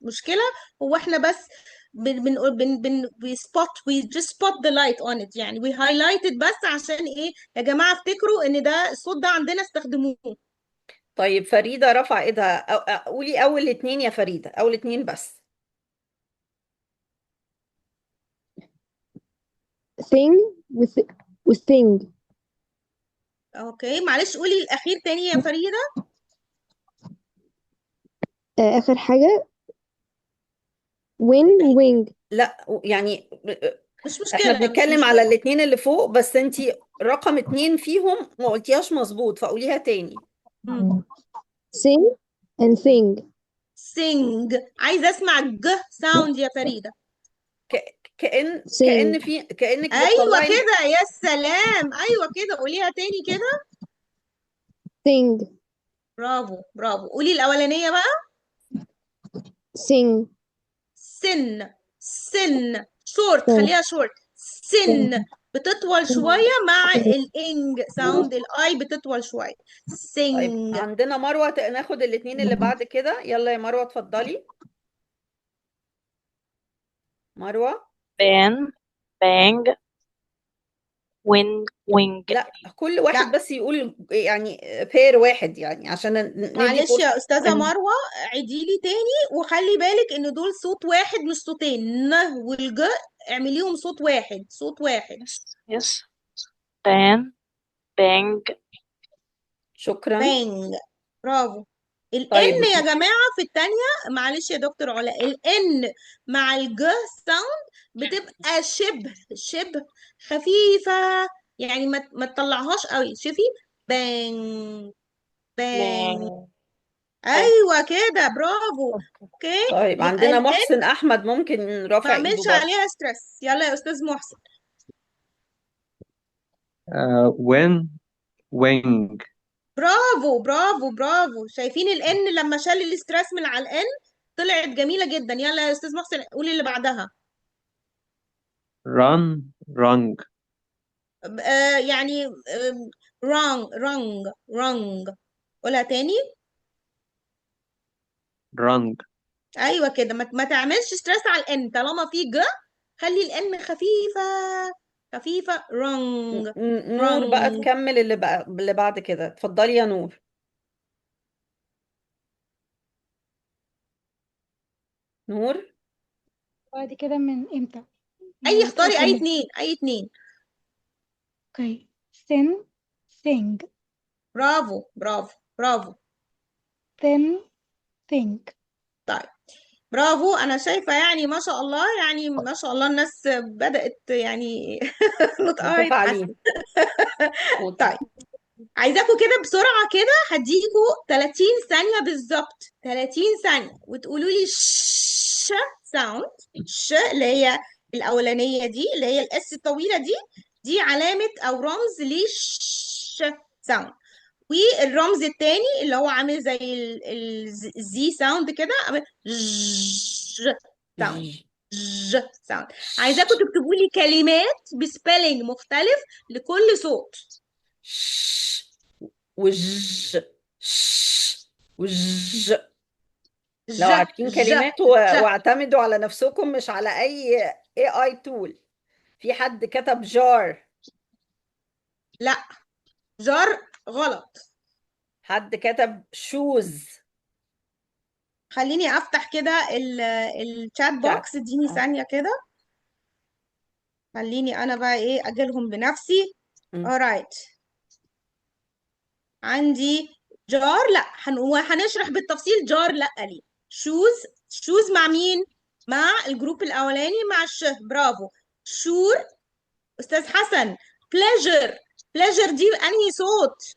مشكلة، هو احنا بس بن بن بن بن we spot we just spot the light on it، يعني we highlight it بس عشان ايه يا جماعة؟ افتكروا ان ده الصوت ده عندنا، استخدموه. طيب فريدة رفع ايدها، قولي اول اتنين يا فريدة، اول اتنين بس. thing with thing. okay معلش قولي الاخير تاني يا فريدة. آخر حاجة win wing. لا يعني مش احنا مشكلة، مش بنتكلم على مشكلة. الاتنين اللي فوق، بس انتي رقم اتنين فيهم ما قلتيهاش مظبوط، فقوليها تاني. sing and thing. sing. عايزة اسمع ج sound يا فريدة. كأن sing. في كأنك ايوه بتطلعي. كده، يا سلام، ايوه كده، قوليها تاني كده. thing. برافو برافو. قولي الاولانية بقى. sing. سن سن شورت، sing. خليها شورت. سن بتطول شوية مع ال ing sound، ال I بتطول شوية. طيب sing. عندنا مروة، ناخد الاتنين اللي بعد كده. يلا يا مروة اتفضلي. مروة. ban bang win wing. لا كل واحد لا بس يقول يعني pair واحد، يعني عشان ندي معلش فرصة. يا أستاذة win مروة، عيدي لي تاني، وخلي بالك إن دول صوت واحد مش صوتين. ن والج اعمليهم صوت واحد، صوت واحد. yes yes ban bang. شكرا. bang. برافو. ال طيب N يا جماعة في التانية، معلش يا دكتور علا، ال N مع الج sound بتبقى شبه شبه خفيفة، يعني ما تطلعهاش قوي. شوفي bang bang. bang. ايوه كده، برافو. okay طيب يبقى عندنا ال N محسن احمد ممكن ما رافع ايده اعملش برضه. عليها stress. يلا يا استاذ محسن. win wing. برافو برافو برافو. شايفين ال N لما شال ال stress من على ال N طلعت جميلة جدا. يلا يا استاذ محسن قولي اللي بعدها. run Wrong. يعني wrong wrong wrong. قولها تاني. Wrong. ايوه كده، ما تعملش stress على ال N، طالما في ج خلي ال N خفيفة خفيفة. wrong نور بقى wrong. تكمل اللي بقى اللي بعد كده. اتفضلي يا نور. نور بعد كده من امتى؟ اي من اختاري اي اخر. اتنين، اي اتنين. okay، thin thing. برافو برافو برافو. thin think. طيب برافو، انا شايفه يعني ما شاء الله، يعني ما شاء الله الناس بدأت يعني نطقها يتحسن. متفاعلين. طيب عايزاكوا كده بسرعة كده، هديكوا 30 ثانية بالظبط، 30 ثانية، وتقولوا لي ش sound. ش اللي هي الأولانية دي، اللي هي ال S الطويلة دي، دي علامة أو رمز لش sound. والرمز التاني اللي هو عامل زي ال Z sound كده، عامل ج sound، ج sound. عايزاكم تكتبوا لي كلمات ب spelling مختلف لكل صوت. ش وج ش وج. لو ج عارفين ج كلمات ج. واعتمدوا على نفسكم، مش على اي AI tool. في حد كتب jar؟ لا jar غلط. حد كتب shoes؟ خليني افتح كده ال chat chat. box، اديني اه ثانية كده، خليني انا بقى ايه اجيلهم بنفسي. Alright، عندي jar، لا هنشرح بالتفصيل jar لا ليه. shoes، shoes مع مين؟ مع ال group الاولاني، مع الش. برافو. sure استاذ حسن. pleasure، pleasure دي انهي صوت؟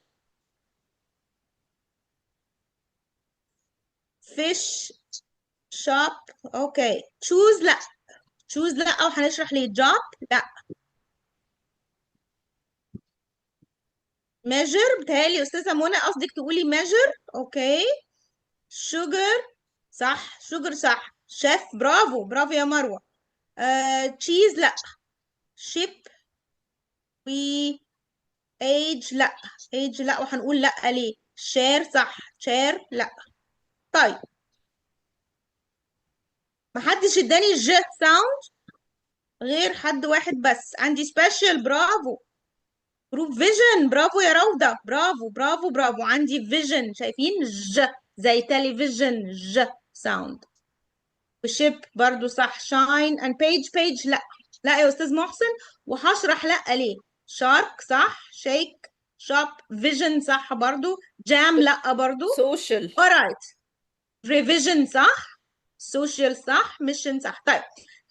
fish shop. okay. choose لا، choose لا، او هنشرح ليه. job لا. measure بتهيألي استاذه منى قصدك تقولي measure. okay. sugar صح، sugar صح. شيف برافو برافو يا مروه. Cheese لا. ship و age لا، age لا، وهنقول لا ليه. share صح، share لا. طيب محدش اداني ج sound غير حد واحد بس. عندي special برافو. group vision برافو يا روضة، برافو برافو برافو. عندي vision، شايفين ج زي تلفزيون، ج sound. و ship برضو صح. shine and page، page لا، لا يا استاذ محسن، وهشرح لا ليه. shark صح، shake shop، vision صح برضو، jam لا برضو. social. alright، revision صح، social صح، mission صح. طيب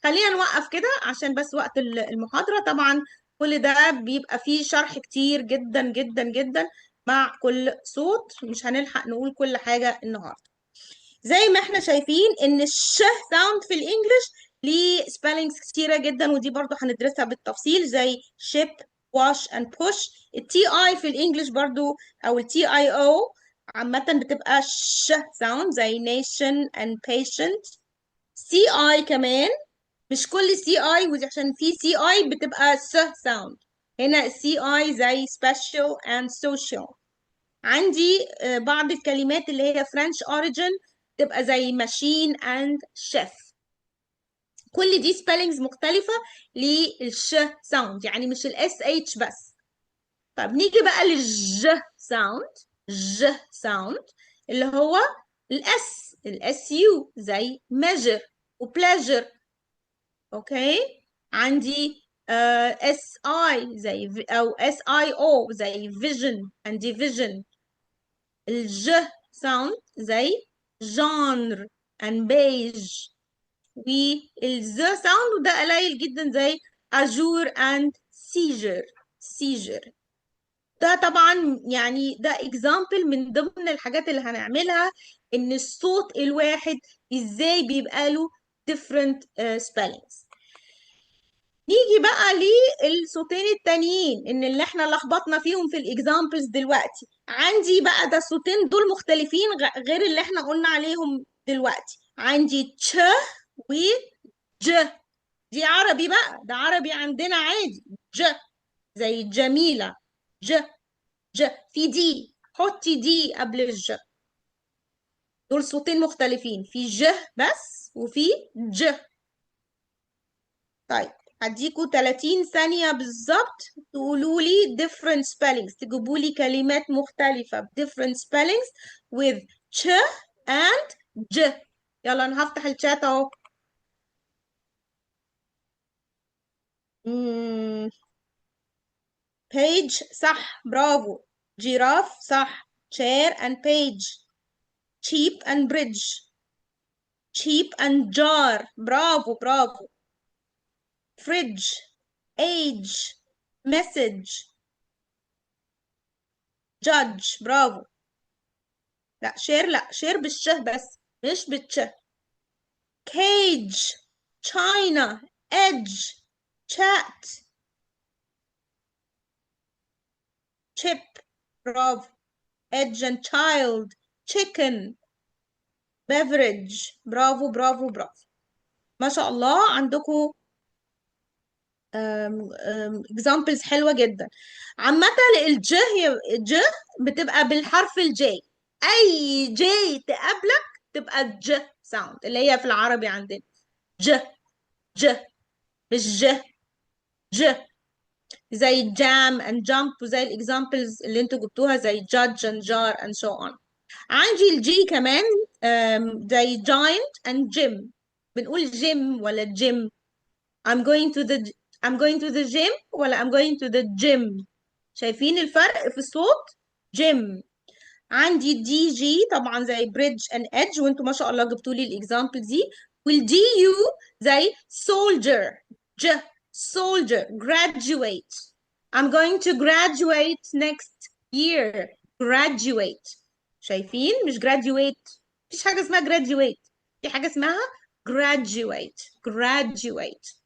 خلينا نوقف كده عشان بس وقت المحاضرة. طبعا كل ده بيبقى فيه شرح كتير جدا جدا جدا مع كل صوت، مش هنلحق نقول كل حاجة النهاردة. زي ما احنا شايفين ان الش sound في ال English ليه spellings كتيرة جدا، ودي برضو هندرسها بالتفصيل، زي ship، wash and push. ال TI في ال English برضو، او ال TIO عامة بتبقى ش sound زي nation and patient. CI كمان مش كل CI، ودي عشان في CI بتبقى س sound. هنا CI زي special and social. عندي بعض الكلمات اللي هي French origin تبقى زي machine and chef. كل دي spellings مختلفة للش sound، يعني مش ال SH بس. طب نيجي بقى للج sound، ج sound اللي هو ال S، ال SU زي measure و pleasure. okay، عندي SI زي او SIO زي vision and division. الج sound زي genre and beige. والز sound وده قليل جدا زي azure and seizure، seizure. ده طبعا يعني ده example من ضمن الحاجات اللي هنعملها، ان الصوت الواحد ازاي بيبقى له different spellings. نيجي بقى للصوتين التانيين ان اللي احنا لخبطنا فيهم في ال examples دلوقتي. عندي بقى ده الصوتين دول مختلفين غير اللي احنا قلنا عليهم دلوقتي. عندي تش و ج. دي عربي بقى، ده عربي عندنا عادي. ج زي جميلة، ج ج في D، حطي D قبل الج. دول صوتين مختلفين، في ج بس وفي ج. طيب هديكوا 30 ثانية بالظبط تقولوا لي different spellings، تجيبوا لي كلمات مختلفة ب different spellings with ch and ج. يلا انا هفتح الشات اهو. page صح، برافو. giraffe صح. chair and page. cheap and bridge. cheap and jar، برافو برافو. fridge، age، message، judge، برافو. لا share، لا share بالشه بس مش بالتش. cage، china، edge، chat، chip، برافو. edge and child، chicken، beverage، برافو برافو برافو. ما شاء الله عندكم examples حلوة جدا. عامة الج هي ج بتبقى بالحرف ال J، أي J تقابلك تبقى ج sound اللي هي في العربي عندنا ج ج مش ج ج، زي jam and jump وزي ال examples اللي انتوا جبتوها زي judge and jar and so on. عندي ال G كمان زي giant and gym، بنقول gym ولا gym؟ I'm going to the I'm going to the gym ولا I'm going to the gym؟ شايفين الفرق في الصوت؟ gym. عندي D G طبعا زي bridge and edge، وانتوا ما شاء الله جبتوا لي ال example دي. وال D U زي soldier، ج soldier، graduate، I'm going to graduate next year، graduate. شايفين؟ مش graduate، مفيش حاجة اسمها graduate، في حاجة اسمها graduate، graduate.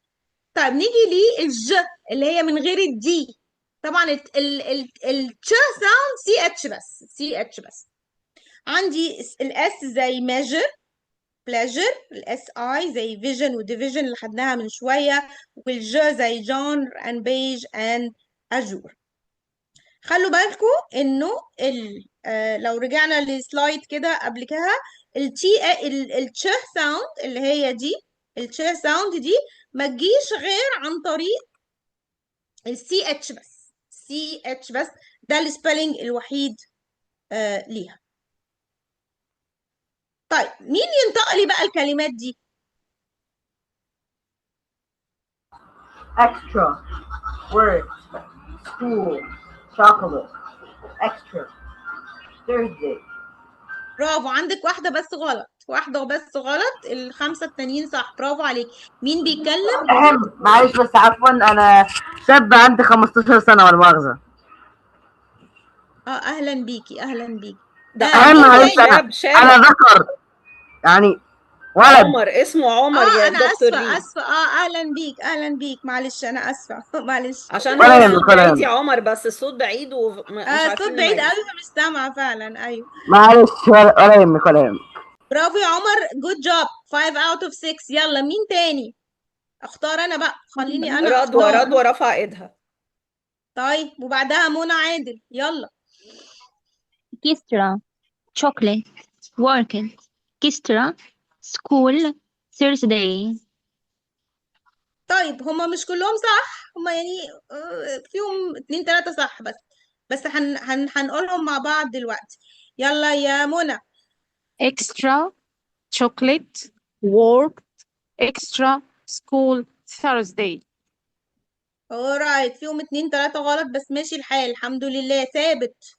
طيب نيجي للج اللي هي من غير ال D. طبعا ال ch sound C H بس، C H بس. عندي ال S زي measure، pleasure، ال S I زي vision و division اللي خدناها من شوية، وال G زي genre and beige and azure. خلوا بالكم انه لو رجعنا ل slide كده قبل كده، ال T ال ch sound اللي هي دي، ال ch sound دي ما تجيش غير عن طريق ال C H بس، C H بس، ده ال spelling الوحيد ليها. طيب مين ينطق لي بقى الكلمات دي؟ Extra, work, school, chocolate, extra, Thursday. برافو، عندك واحدة بس غلط، واحدة بس غلط، الخمسة التانيين صح، برافو عليك. مين بيتكلم؟ أهم معلش بس عفوا، أنا شاب عندي 15 سنة ولا مؤاخذة. أهلا بيكي، أهلا بيكي. ده أهم عمر، معلش، شاب شاب. أنا ذكر يعني ولد. عمر، اسمه عمر يا أنا دكتور آسفة، ريم. آسفة. أهلا بيك، أهلا بيك، معلش أنا آسفة. معلش. عشان ولا هو يهمك، الصوت ولا بعيد يا يهمك. عمر، بس الصوت بعيد ومش الصوت عارفين بعيد نميز. قوي فمش سامعة فعلا. أيوه معلش، ولا يهمك، ولا يهمك. برافو يا عمر، good job، 5 out of 6. يلا مين تاني؟ اختار انا بقى، خليني انا رضوى، اختار. رضوى رفع ايدها. طيب وبعدها منى عادل، يلا. Orchestra, chocolate, working, orchestra, school, Thursday. طيب هما مش كلهم صح، هما يعني فيهم 2 3 صح بس، بس هن هن هنقولهم مع بعض دلوقتي. يلا يا منى. Extra, chocolate, work, extra, school, Thursday. alright، فيهم 2 3 غلط بس ماشي الحال الحمد لله. ثابت.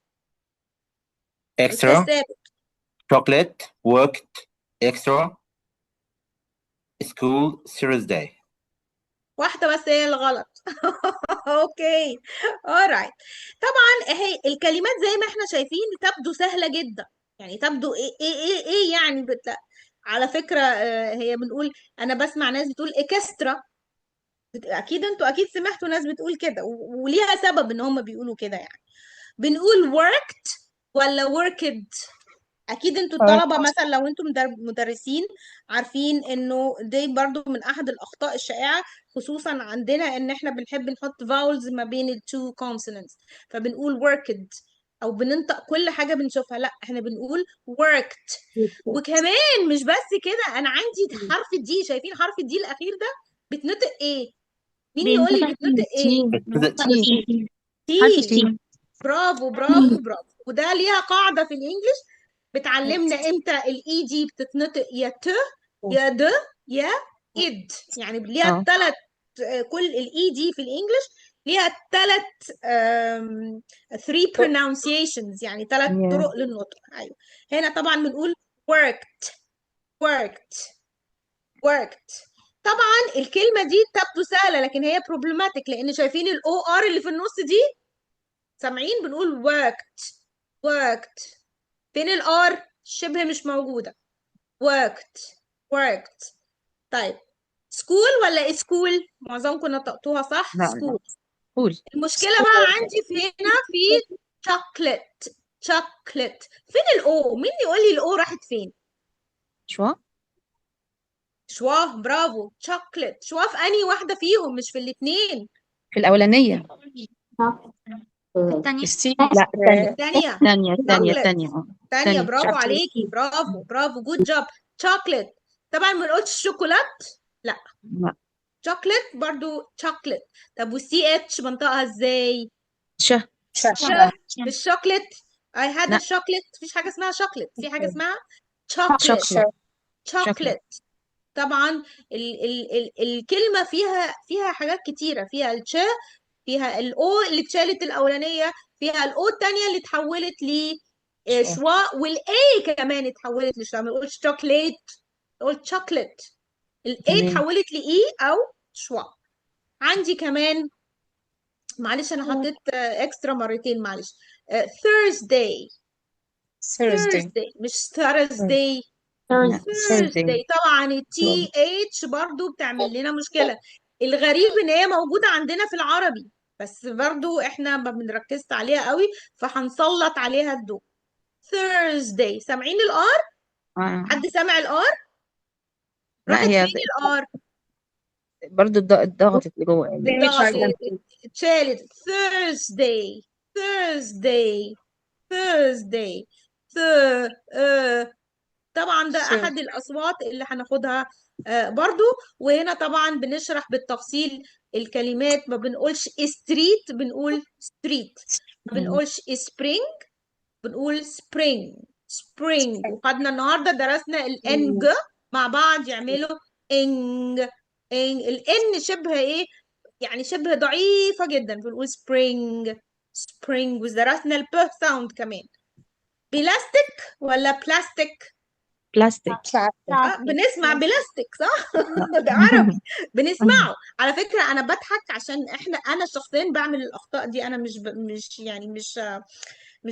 أستاذ Extra, ثابت. chocolate, worked, extra, school, Thursday. واحدة بس هي الغلط. okay alright. طبعا اهي الكلمات زي ما احنا شايفين تبدو سهلة جدا، يعني تبدو ايه ايه ايه ايه يعني على فكرة هي بنقول، انا بسمع ناس بتقول extra، اكيد انتوا اكيد سمعتوا ناس بتقول كده، وليها سبب ان هم بيقولوا كده. يعني بنقول worked ولا worked؟ اكيد انتوا تمام. الطلبة مثلا لو انتوا مدرسين عارفين انه دي برضو من احد الاخطاء الشائعة، خصوصا عندنا ان احنا بنحب نحط vowels ما بين ال two consonants، فبنقول worked او بننطق كل حاجة بنشوفها. لا، احنا بنقول worked. وكمان مش بس كده، انا عندي حرف D، شايفين حرف D الاخير ده بيتنطق ايه؟ مين يقول لي بينطق بيتنطق ايه؟ T. بتنطق T، حرف T. T. برافو برافو برافو. وده ليها قاعدة في ال English بتعلمنا امتى ال ED بتتنطق، يا ت يا د يا id، يعني ليها ثلاث، كل ال ED في ال English ليها ثلاث 3 pronunciations، يعني ثلاث طرق للنطق. ايوه، هنا طبعا بنقول worked worked worked. طبعا الكلمة دي تبدو سهلة لكن هي problematic، لان شايفين ال OR اللي في النص دي، سامعين بنقول worked worked، فين ال R؟ شبه مش موجودة. worked worked. طيب school ولا school؟ معظمكم نطقتوها صح، لا لا school. قول. المشكلة بقى عندي في هنا في chocolate chocolate، فين ال O؟ مين يقول لي ال O راحت فين؟ schwa. schwa، برافو. chocolate schwa في انهي واحدة فيهم؟ مش في الاتنين، في الأولانية. الثانية. ال C. لا الثانية. الثانية. الثانية الثانية chocolate الثانية. الثانية، الثانية. برافو عليكي، برافو برافو، good job. chocolate طبعا ما نقولش شوكولات، لا لا شوكليت برضو شوكليت. طب وال CH بنطقها ازاي؟ ش. ش. ش. مش chocolate، I had لا a chocolate، مفيش حاجة اسمها شوكليت، في حاجة اسمها chocolate. chocolate. chocolate. chocolate. طبعا ال ال ال الكلمة فيها حاجات كتيرة، فيها الش، فيها ال O اللي اتشالت الاولانية، فيها ال O الثانية اللي اتحولت ل schwa. schwa، وال A كمان اتحولت ل schwa. ما نقولش شوكليت، نقول chocolate. ال A تمام. اتحولت ل E او schwa. عندي كمان، معلش انا حطيت extra مرتين، معلش. Thursday Thursday. Thursday مش Thursday، لا Thursday. Thursday. طبعا ال TH برضو بتعمل لنا مشكلة. الغريب ان هي موجودة عندنا في العربي، بس برضو احنا ما بنركزش عليها قوي، فهنسلط عليها الضوء. Thursday، سامعين ال R؟ حد سامع ال R؟ لا راحت هي فين ال R؟ برضو اتضغطت لجوه يعني. اتضغطت، اتشالت. Thursday Thursday Thursday طبعا ده احد الاصوات اللي هناخدها برضو. وهنا طبعا بنشرح بالتفصيل الكلمات، ما بنقولش street بنقول street، ما بنقولش spring بنقول spring spring. وخدنا النهارده درسنا ال NG مع بعض، يعملوا ing ing، ال N شبه ايه يعني، شبه ضعيفة جدا، بنقول spring spring. ودرسنا ال P sound كمان. بلاستيك ولا بلاستيك؟ بلاستيك. بنسمع بلاستيك صح؟ ده عربي بنسمعه. على فكرة أنا بضحك عشان احنا، أنا شخصيا بعمل الأخطاء دي، أنا مش مش يعني مش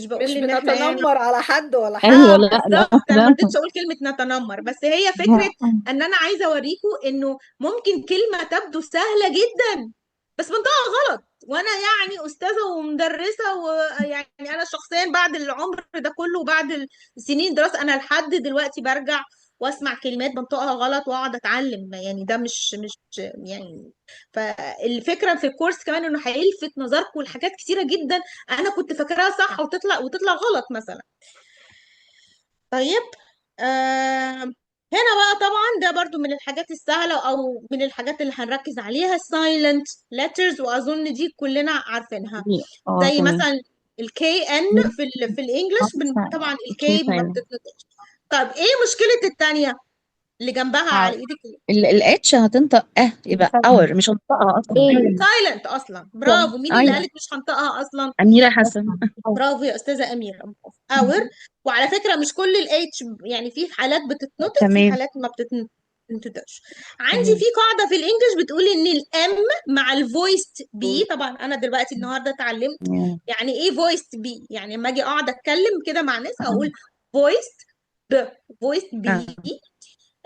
بقول مش إن احنا يعني بنتنمر على حد ولا حاجة. ايوه. لا لا بالظبط، أنا ما لا. رضيتش أقول كلمة نتنمر، بس هي فكرة إن أنا عايزة أوريكم إنه ممكن كلمة تبدو سهلة جدا بس بنطقها غلط. وانا يعني استاذه ومدرسة، ويعني انا شخصيا بعد العمر ده كله وبعد السنين دراسة، انا لحد دلوقتي برجع واسمع كلمات بنطقها غلط واقعد اتعلم، يعني ده مش يعني. فالفكرة في الكورس كمان انه هيلفت نظركم لحاجات كتيرة جدا انا كنت فاكراها صح وتطلع غلط مثلا. طيب هنا بقى طبعا ده برضو من الحاجات السهلة او من الحاجات اللي هنركز عليها silent letters، واظن دي كلنا عارفينها. زي تمام. مثلا ال KN في ال English، طبعا ال K ما بتتنطقش. طب ايه مشكلة التانية اللي جنبها على ايدك؟ ال H هتنطق يبقى اور، مش هنطقها اصلا. silent اصلا. برافو. مين اللي ايوه قالت مش هنطقها اصلا؟ اميره حسن. برافو يا استاذه اميره. اور. وعلى فكرة مش كل ال H، يعني في حالات بتتنطق، في تمام. حالات ما بتتنطقش. عندي في قاعدة في ال English بتقول ان ال M مع ال voiced B. طبعا انا دلوقتي النهارده اتعلمت يعني ايه voiced B، يعني لما اجي اقعد اتكلم كده مع ناس اقول voiced B، voiced B،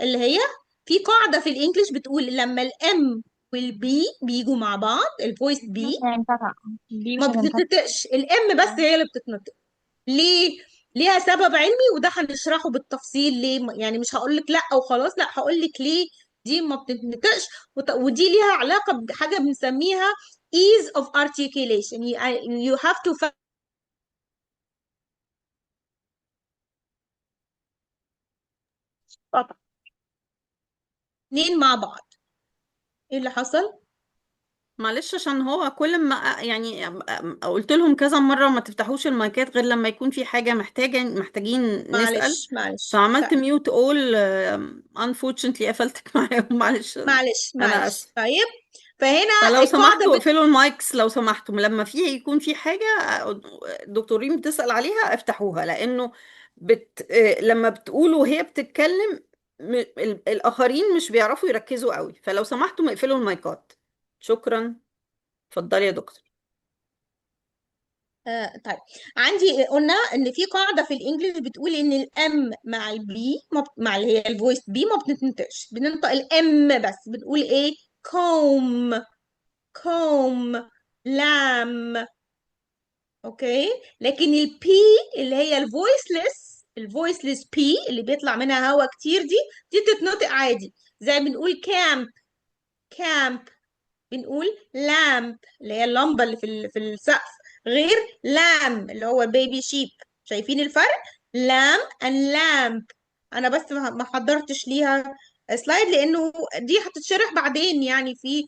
اللي هي في قاعدة في ال English بتقول لما ال M وال B بيجوا مع بعض، ال voiced B مش هينفع، B ما مش هتنفع. بتتنطقش، ال M بس هي اللي بتتنطق. ليه؟ ليها سبب علمي، وده هنشرحه بالتفصيل ليه. يعني مش هقول لك لا وخلاص، لا هقول لك ليه دي ما بتتنطقش، ودي ليها علاقة بحاجة بنسميها ease of articulation. You have to قطع. اتنين مع بعض. ايه اللي حصل؟ معلش، عشان هو كل ما يعني قلت لهم كذا مرة ما تفتحوش المايكات غير لما يكون في حاجة محتاجين نسأل. معلش معلش، فعملت طيب. mute all، unfortunately قفلتك معاهم، معلش. معلش انا معلش. اسف. طيب، فهنا فلو القاعدة سمحتوا اقفلوا ال mics لو سمحتم، لما يكون في حاجة الدكتورين بتسأل عليها افتحوها، لأنه لما بتقولوا وهي بتتكلم الآخرين مش بيعرفوا يركزوا قوي، فلو سمحتم اقفلوا المايكات. شكرا، اتفضلي يا دكتور. طيب، عندي قلنا ان في قاعدة في ال English بتقول ان ال M مع ال B مع اللي هي ال voiced B ما بتتنطقش، بننطق ال M بس. بنقول ايه؟ comb، comb، lamb. okay. لكن ال P اللي هي ال voiceless، ال voiceless P اللي بيطلع منها هوا كتير، دي تتنطق عادي، زي بنقول camp، camp، بنقول lamp اللي هي اللمبة اللي في السقف، غير lamb اللي هو baby sheep. شايفين الفرق؟ lamb and lamp. انا بس ما حضرتش ليها slide لانه دي هتتشرح بعدين يعني في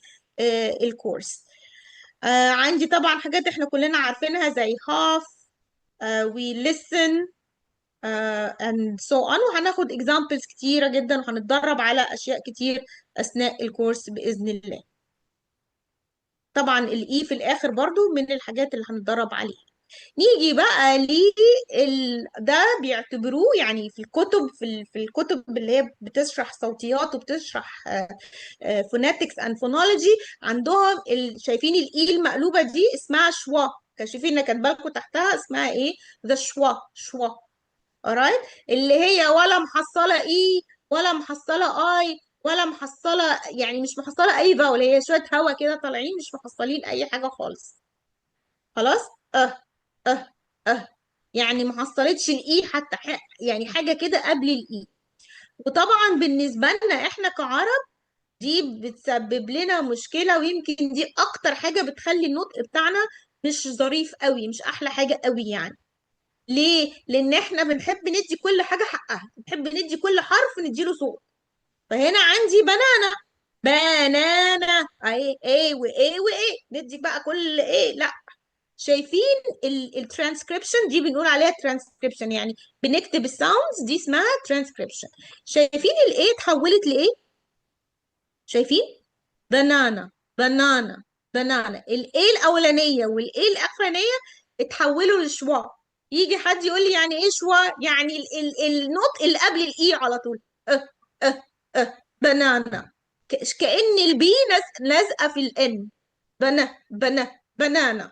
الكورس. عندي طبعا حاجات احنا كلنا عارفينها زي half، we listen، and so on، وهناخد examples كتيرة جدا وهنتدرب على أشياء كتير أثناء الكورس بإذن الله. طبعا ال E في الآخر برضو من الحاجات اللي هنتدرب عليها. نيجي بقى ده بيعتبروه يعني في الكتب، في الكتب اللي هي بتشرح صوتيات وبتشرح phonetics and phonology، عندهم شايفين ال E المقلوبة دي اسمها schwa، شايفين ان كاتبه لكم تحتها اسمها ايه؟ the schwa، schwa. alright، اللي هي ولا محصله E ولا محصله I ولا محصله، يعني مش محصله اي vowel، هي شوية هوا كده طالعين مش محصلين اي حاجة خالص. خلاص؟ اه اه اه يعني ما حصلتش ال E حتى، يعني حاجة كده قبل ال E. وطبعا بالنسبة لنا احنا كعرب دي بتسبب لنا مشكلة، ويمكن دي اكتر حاجة بتخلي النطق بتاعنا مش ظريف قوي، مش احلى حاجة قوي يعني. ليه؟ لان احنا بنحب ندي كل حاجة حقها، بنحب ندي كل حرف نديله صوت. فهنا عندي banana، banana، اهي ايه وايه وايه، ندي بقى كل ايه. لا، شايفين الترانسكريبشن دي بنقول عليها ترانسكريبشن، يعني بنكتب ال sounds دي اسمها ترانسكريبشن. شايفين ال A اتحولت لايه؟ شايفين؟ banana، banana، banana. ال A الاولانية وال A الاخرانية اتحولوا ل schwa. يجي حد يقول لي يعني ايه schwa؟ يعني النطق اللي قبل ال E على طول، اه اه اه banana، كأن ال B لازقه في ال N. bana bana banana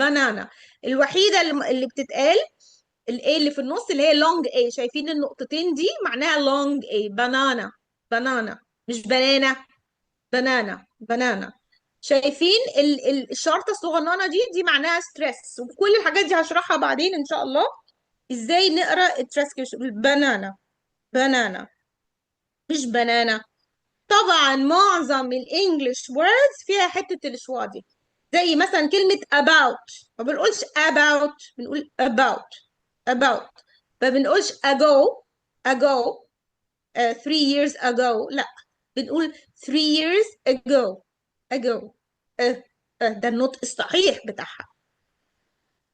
banana. الوحيدة اللي بتتقال ال A اللي في النص اللي هي long A، شايفين النقطتين دي معناها long A، banana banana، مش banana، banana banana. شايفين الشرطة الصغننه دي معناها stress، وكل الحاجات دي هشرحها بعدين ان شاء الله ازاي نقرا الترانسكريبشن. banana banana مش banana. طبعا معظم ال English words فيها حتة ال schwa دي، زي مثلا كلمة about، ما بنقولش about، بنقول about، about. ما بنقولش ago، ago، 3 years ago، لا بنقول 3 years ago، ago. ده النطق الصحيح بتاعها.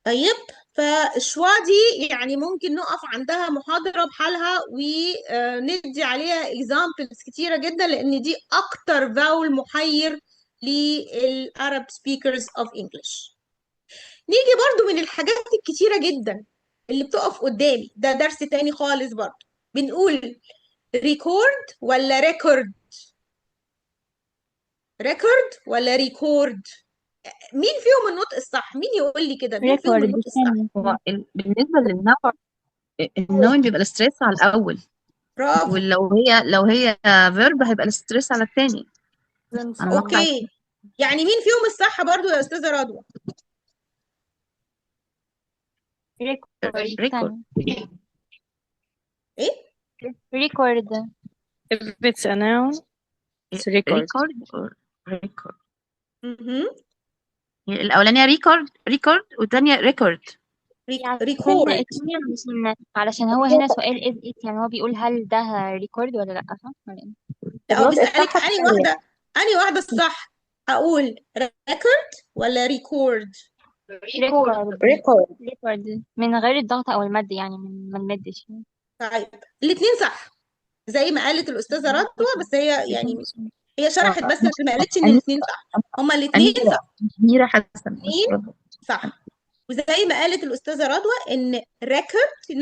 طيب، فال schwa دي يعني ممكن نقف عندها محاضرة بحالها وندي عليها examples كتيرة جدا، لأن دي أكتر vowel محير لل Arab speakers of English. نيجي برضو من الحاجات الكتيرة جدا اللي بتقف قدامي، ده درس تاني خالص برضو، بنقول record ولا record؟ record ولا record؟ مين فيهم النطق الصح؟ مين يقول لي كده مين فيهم record النطق الصح؟ الثانية. هو بالنسبة لل noun، ال noun بيبقى ال stress على الأول، برافو. ولو هي لو هي verb هيبقى ال stress على الثاني، على مقطع. okay، يعني مين فيهم الصح برضو يا استاذة رضوى؟ record. record. ثانية. ايه؟ record. If it's a noun, it's record. record or record. مهم. الأولانية record record والتانية record. عشان record. الثانية، علشان هو هنا سؤال is it، يعني هو بيقول هل ده record ولا لأ، صح ولا إيه؟ لا، هو النطق بيسألك بتاعها انهي الثانية. واحدة، انهي واحدة الصح. اقول record ولا record؟ record. record. record من غير الضغط أو المد، يعني من ما نمدش. طيب الاثنين صح زي ما قالت الأستاذة رضوى، بس هي يعني هي شرحت بس ما قالتش ان الاثنين صح. هما الاثنين أميرة، صح. أميرة حسن مش الاثنين رضوى. صح. وزي ما قالت الأستاذة رضوى ان record،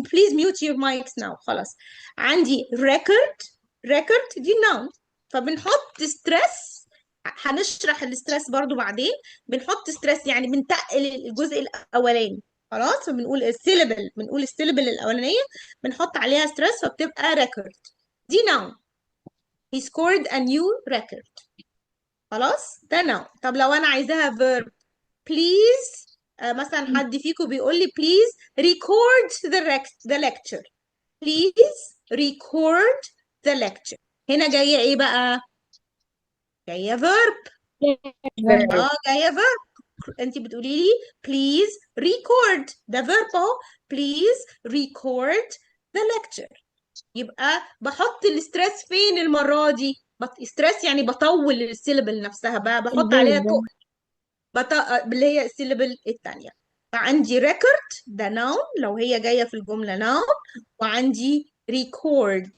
please mute your mics now. خلاص، عندي record، record دي noun، فبنحط stress. هنشرح ال stress برضو بعدين. بنحط stress يعني بنتقل الجزء الأولاني، خلاص. فبنقول ال syllable، بنقول ال syllable الأولانية بنحط عليها stress فبتبقى record. دي noun. He scored a new record. خلاص، ده noun. طب لو أنا عايزاها verb، please، مثلا حد فيكم بيقول لي please record the lecture، please record the lecture. هنا جاية ايه بقى؟ جاية verb. verb. جاية verb. انت بتقولي لي please record، ده verb اهو. please record the lecture. يبقى بحط ال stress فين المرة دي؟ Stress يعني بطول ال syllable نفسها بقى، بحط عليها ال verb. تقل اللي هي ال syllable الثانية. فعندي record ده noun لو هي جاية في الجملة noun، وعندي record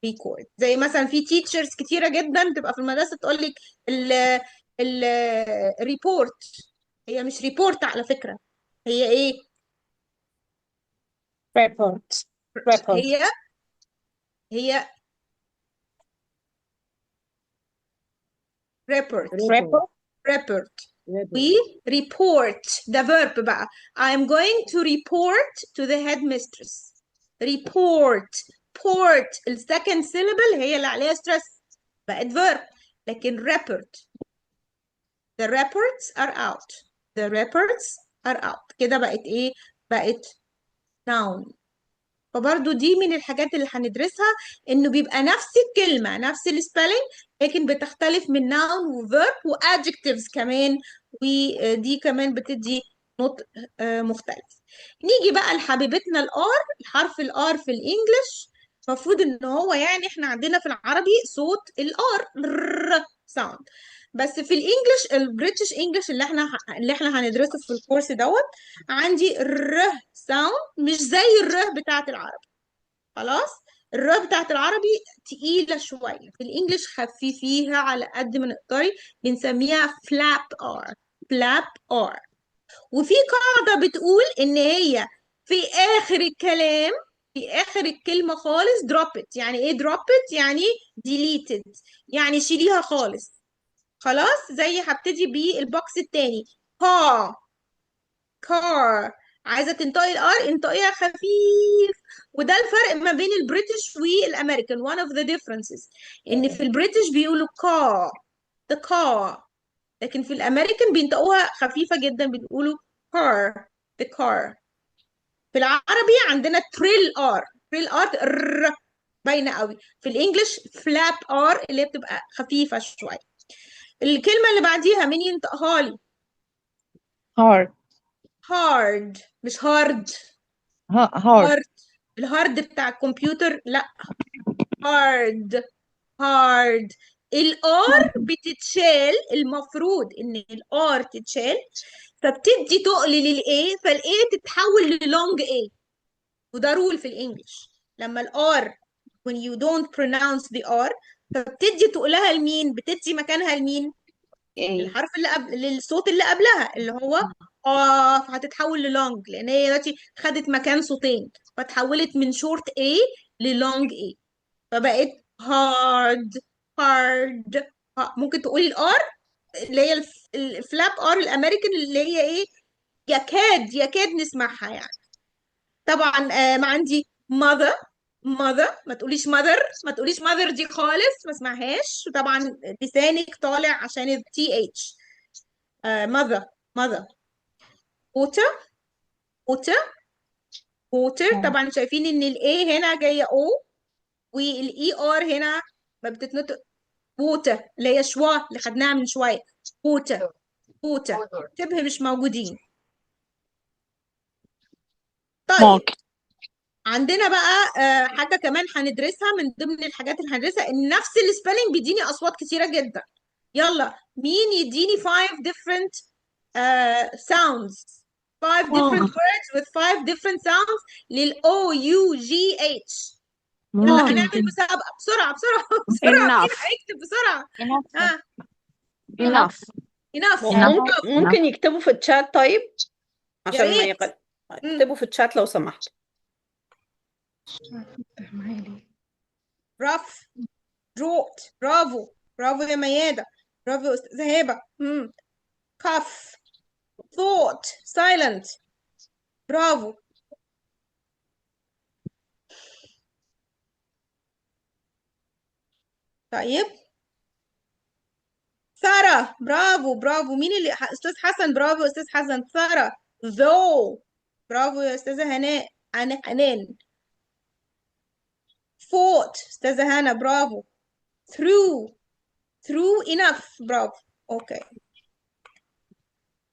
record. زي مثلا في teachers كتيرة جدا تبقى في المدرسة تقول لك ال ال report، هي مش report على فكرة، هي ايه؟ report report. هي report report report. We report the verb بقى. I'm going to report to the headmistress. Report port ال second syllable هي اللي عليها stress بقت verb. لكن report، the reports are out، the reports are out، كده بقت ايه؟ بقت noun. فبرضو دي من الحاجات اللي هندرسها، انه بيبقى نفس الكلمة نفس ال spelling لكن بتختلف من noun و verb و adjectives كمان، ودي كمان بتدي نطق مختلف. نيجي بقى لحبيبتنا ال R، الحرف ال R في ال English المفروض ان هو يعني احنا عندنا في العربي صوت ال R sound، بس في ال English ال British English اللي احنا هندرسه في الكورس دوت، عندي الر sound مش زي الر بتاعت العربي. خلاص، الر بتاعت العربي تقيلة شوية، في ال English خففيها على قد ما نقدري، بنسميها flap R، flap R. وفي قاعدة بتقول ان هي في اخر الكلام، في اخر الكلمة خالص drop it. يعني ايه drop it؟ يعني delete it، يعني شيليها خالص. خلاص، زي هبتدي بال box التاني، car car. عايزة تنطقي ال R انطقيها خفيف. وده الفرق ما بين ال British وال American، one of the differences ان في ال British بيقولوا car the car، لكن في الامريكان بينطقوها خفيفة جدا، بيقولوا car the car. في العربي عندنا trill R، trill R ر باينة قوي. في ال English flap R اللي هي بتبقى خفيفة شوية. الكلمة اللي بعديها مين ينطقها لي؟ hard. hard مش hard. Hard. hard ال hard بتاع الكمبيوتر، لا، hard hard. ال R بتتشال، المفروض ان ال R تتشال، فبتدي تقل لل A، فال A تتحول ل long A. وده rule في ال English، لما ال R when you don't pronounce the R فبتدي تقلها لمين؟ بتدي مكانها لمين؟ ايه؟ الحرف اللي قبل، للصوت اللي قبلها اللي هو فهتتحول ل long، لان هي دلوقتي خدت مكان صوتين، فتحولت من short A ل long A، فبقت hard hard. ممكن تقولي ال R اللي هي ال flap R ال American اللي هي ايه، يكاد يكاد نسمعها يعني. طبعا ما عندي mother mother، ما تقوليش mother، ما تقوليش mother دي خالص، ما اسمعهاش. وطبعا لسانك طالع عشان ال TH. Mother mother. Water water، water. طبعا شايفين ان ال A هنا جاية O، وال E R هنا ما بتتنطق water، اللي هي schwa اللي خدناها من شوية. water، water، شبه مش موجودين. طيب market. عندنا بقى حاجة كمان هندرسها من ضمن الحاجات اللي هندرسها، ان نفس ال spelling بيديني اصوات كتيرة جدا. يلا مين يديني 5 different sounds، 5 different words with 5 different sounds لل O U G H. يلا ممكن. هنعمل مسابقة بسرعة بسرعة بسرعة، مين enough. هيكتب بسرعة؟ enough. ها، enough. enough. ممكن برافو. ممكن يكتبوا في الشات، طيب يا عشان ما ريت. يكتبوا في الشات لو سمحت. مش عارفة افتح معايا ليه. rough، drought. برافو، برافو يا ميادة، برافو يا أستاذة هبة. cough، thought، silent. برافو. طيب سارة، برافو برافو. مين اللي أستاذ حسن، برافو يا أستاذ حسن. سارة، though، برافو يا أستاذة هناء، أنا حنان. fought، أستاذة هنا، برافو. through، through enough، برافو. okay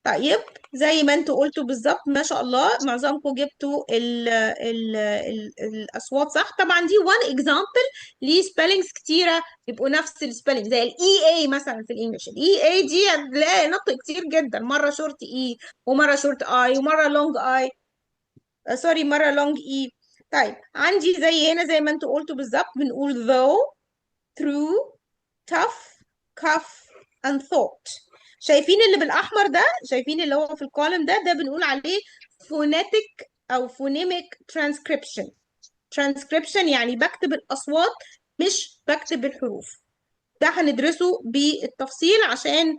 طيب زي ما انتوا قلتوا بالظبط، ما شاء الله معظمكم جبتوا ال ال ال الاصوات صح. طبعا دي one example ل spellings كتيرة يبقوا نفس ال spelling، زي ال E A مثلا في ال English. ال E A دي هتلاقي نطق كتير جدا، مرة short E ومرة short I ومرة long I، sorry مرة long E. طيب عندي زي هنا زي ما انتوا قلتوا بالظبط، بنقول though، through، tough، cough and thought. شايفين اللي بالأحمر ده؟ شايفين اللي هو في ال column ده؟ ده بنقول عليه phonetic أو phonemic transcription. transcription يعني بكتب الأصوات مش بكتب الحروف. ده هندرسه بالتفصيل عشان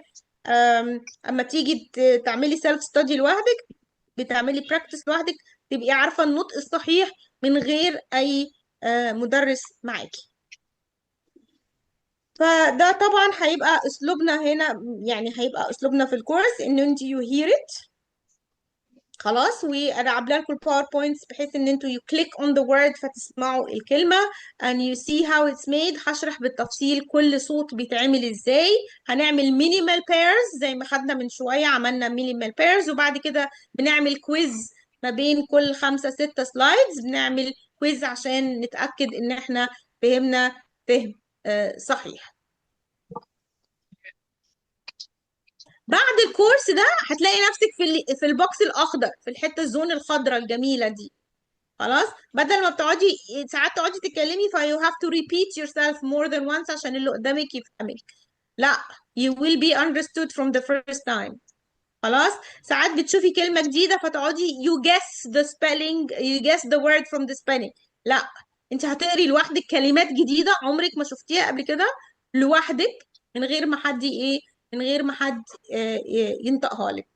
أما تيجي تعملي self study لوحدك، بتعملي practice لوحدك، تبقي عارفة النطق الصحيح من غير أي مدرس معاكي. فده طبعا هيبقى اسلوبنا هنا، يعني هيبقى اسلوبنا في الكورس ان انت you hear it خلاص، وانا عامله لكم ال PowerPoints بحيث ان انتوا you click on the word فتسمعوا الكلمة and you see how it's made. هشرح بالتفصيل كل صوت بيتعمل ازاي. هنعمل minimal pairs زي ما خدنا من شوية، عملنا minimal pairs، وبعد كده بنعمل quiz ما بين كل 5 6 slides، بنعمل quiz عشان نتأكد ان احنا فهمنا فهم صحيح. بعد الكورس ده هتلاقي نفسك في ال box الاخضر، في الحتة ال zone الخضراء الجميلة دي. خلاص، بدل ما بتقعدي ساعات تقعدي تتكلمي ف you have to repeat yourself more than once عشان اللي قدامك يفهمك. لا، you will be understood from the first time. خلاص، ساعات بتشوفي كلمة جديدة فتقعدي you guess the spelling, you guess the word from the spelling. لا، انت هتقري لوحدك كلمات جديدة عمرك ما شفتيها قبل كده لوحدك، من غير ما حد ايه، من غير ما حد ينطقها لك.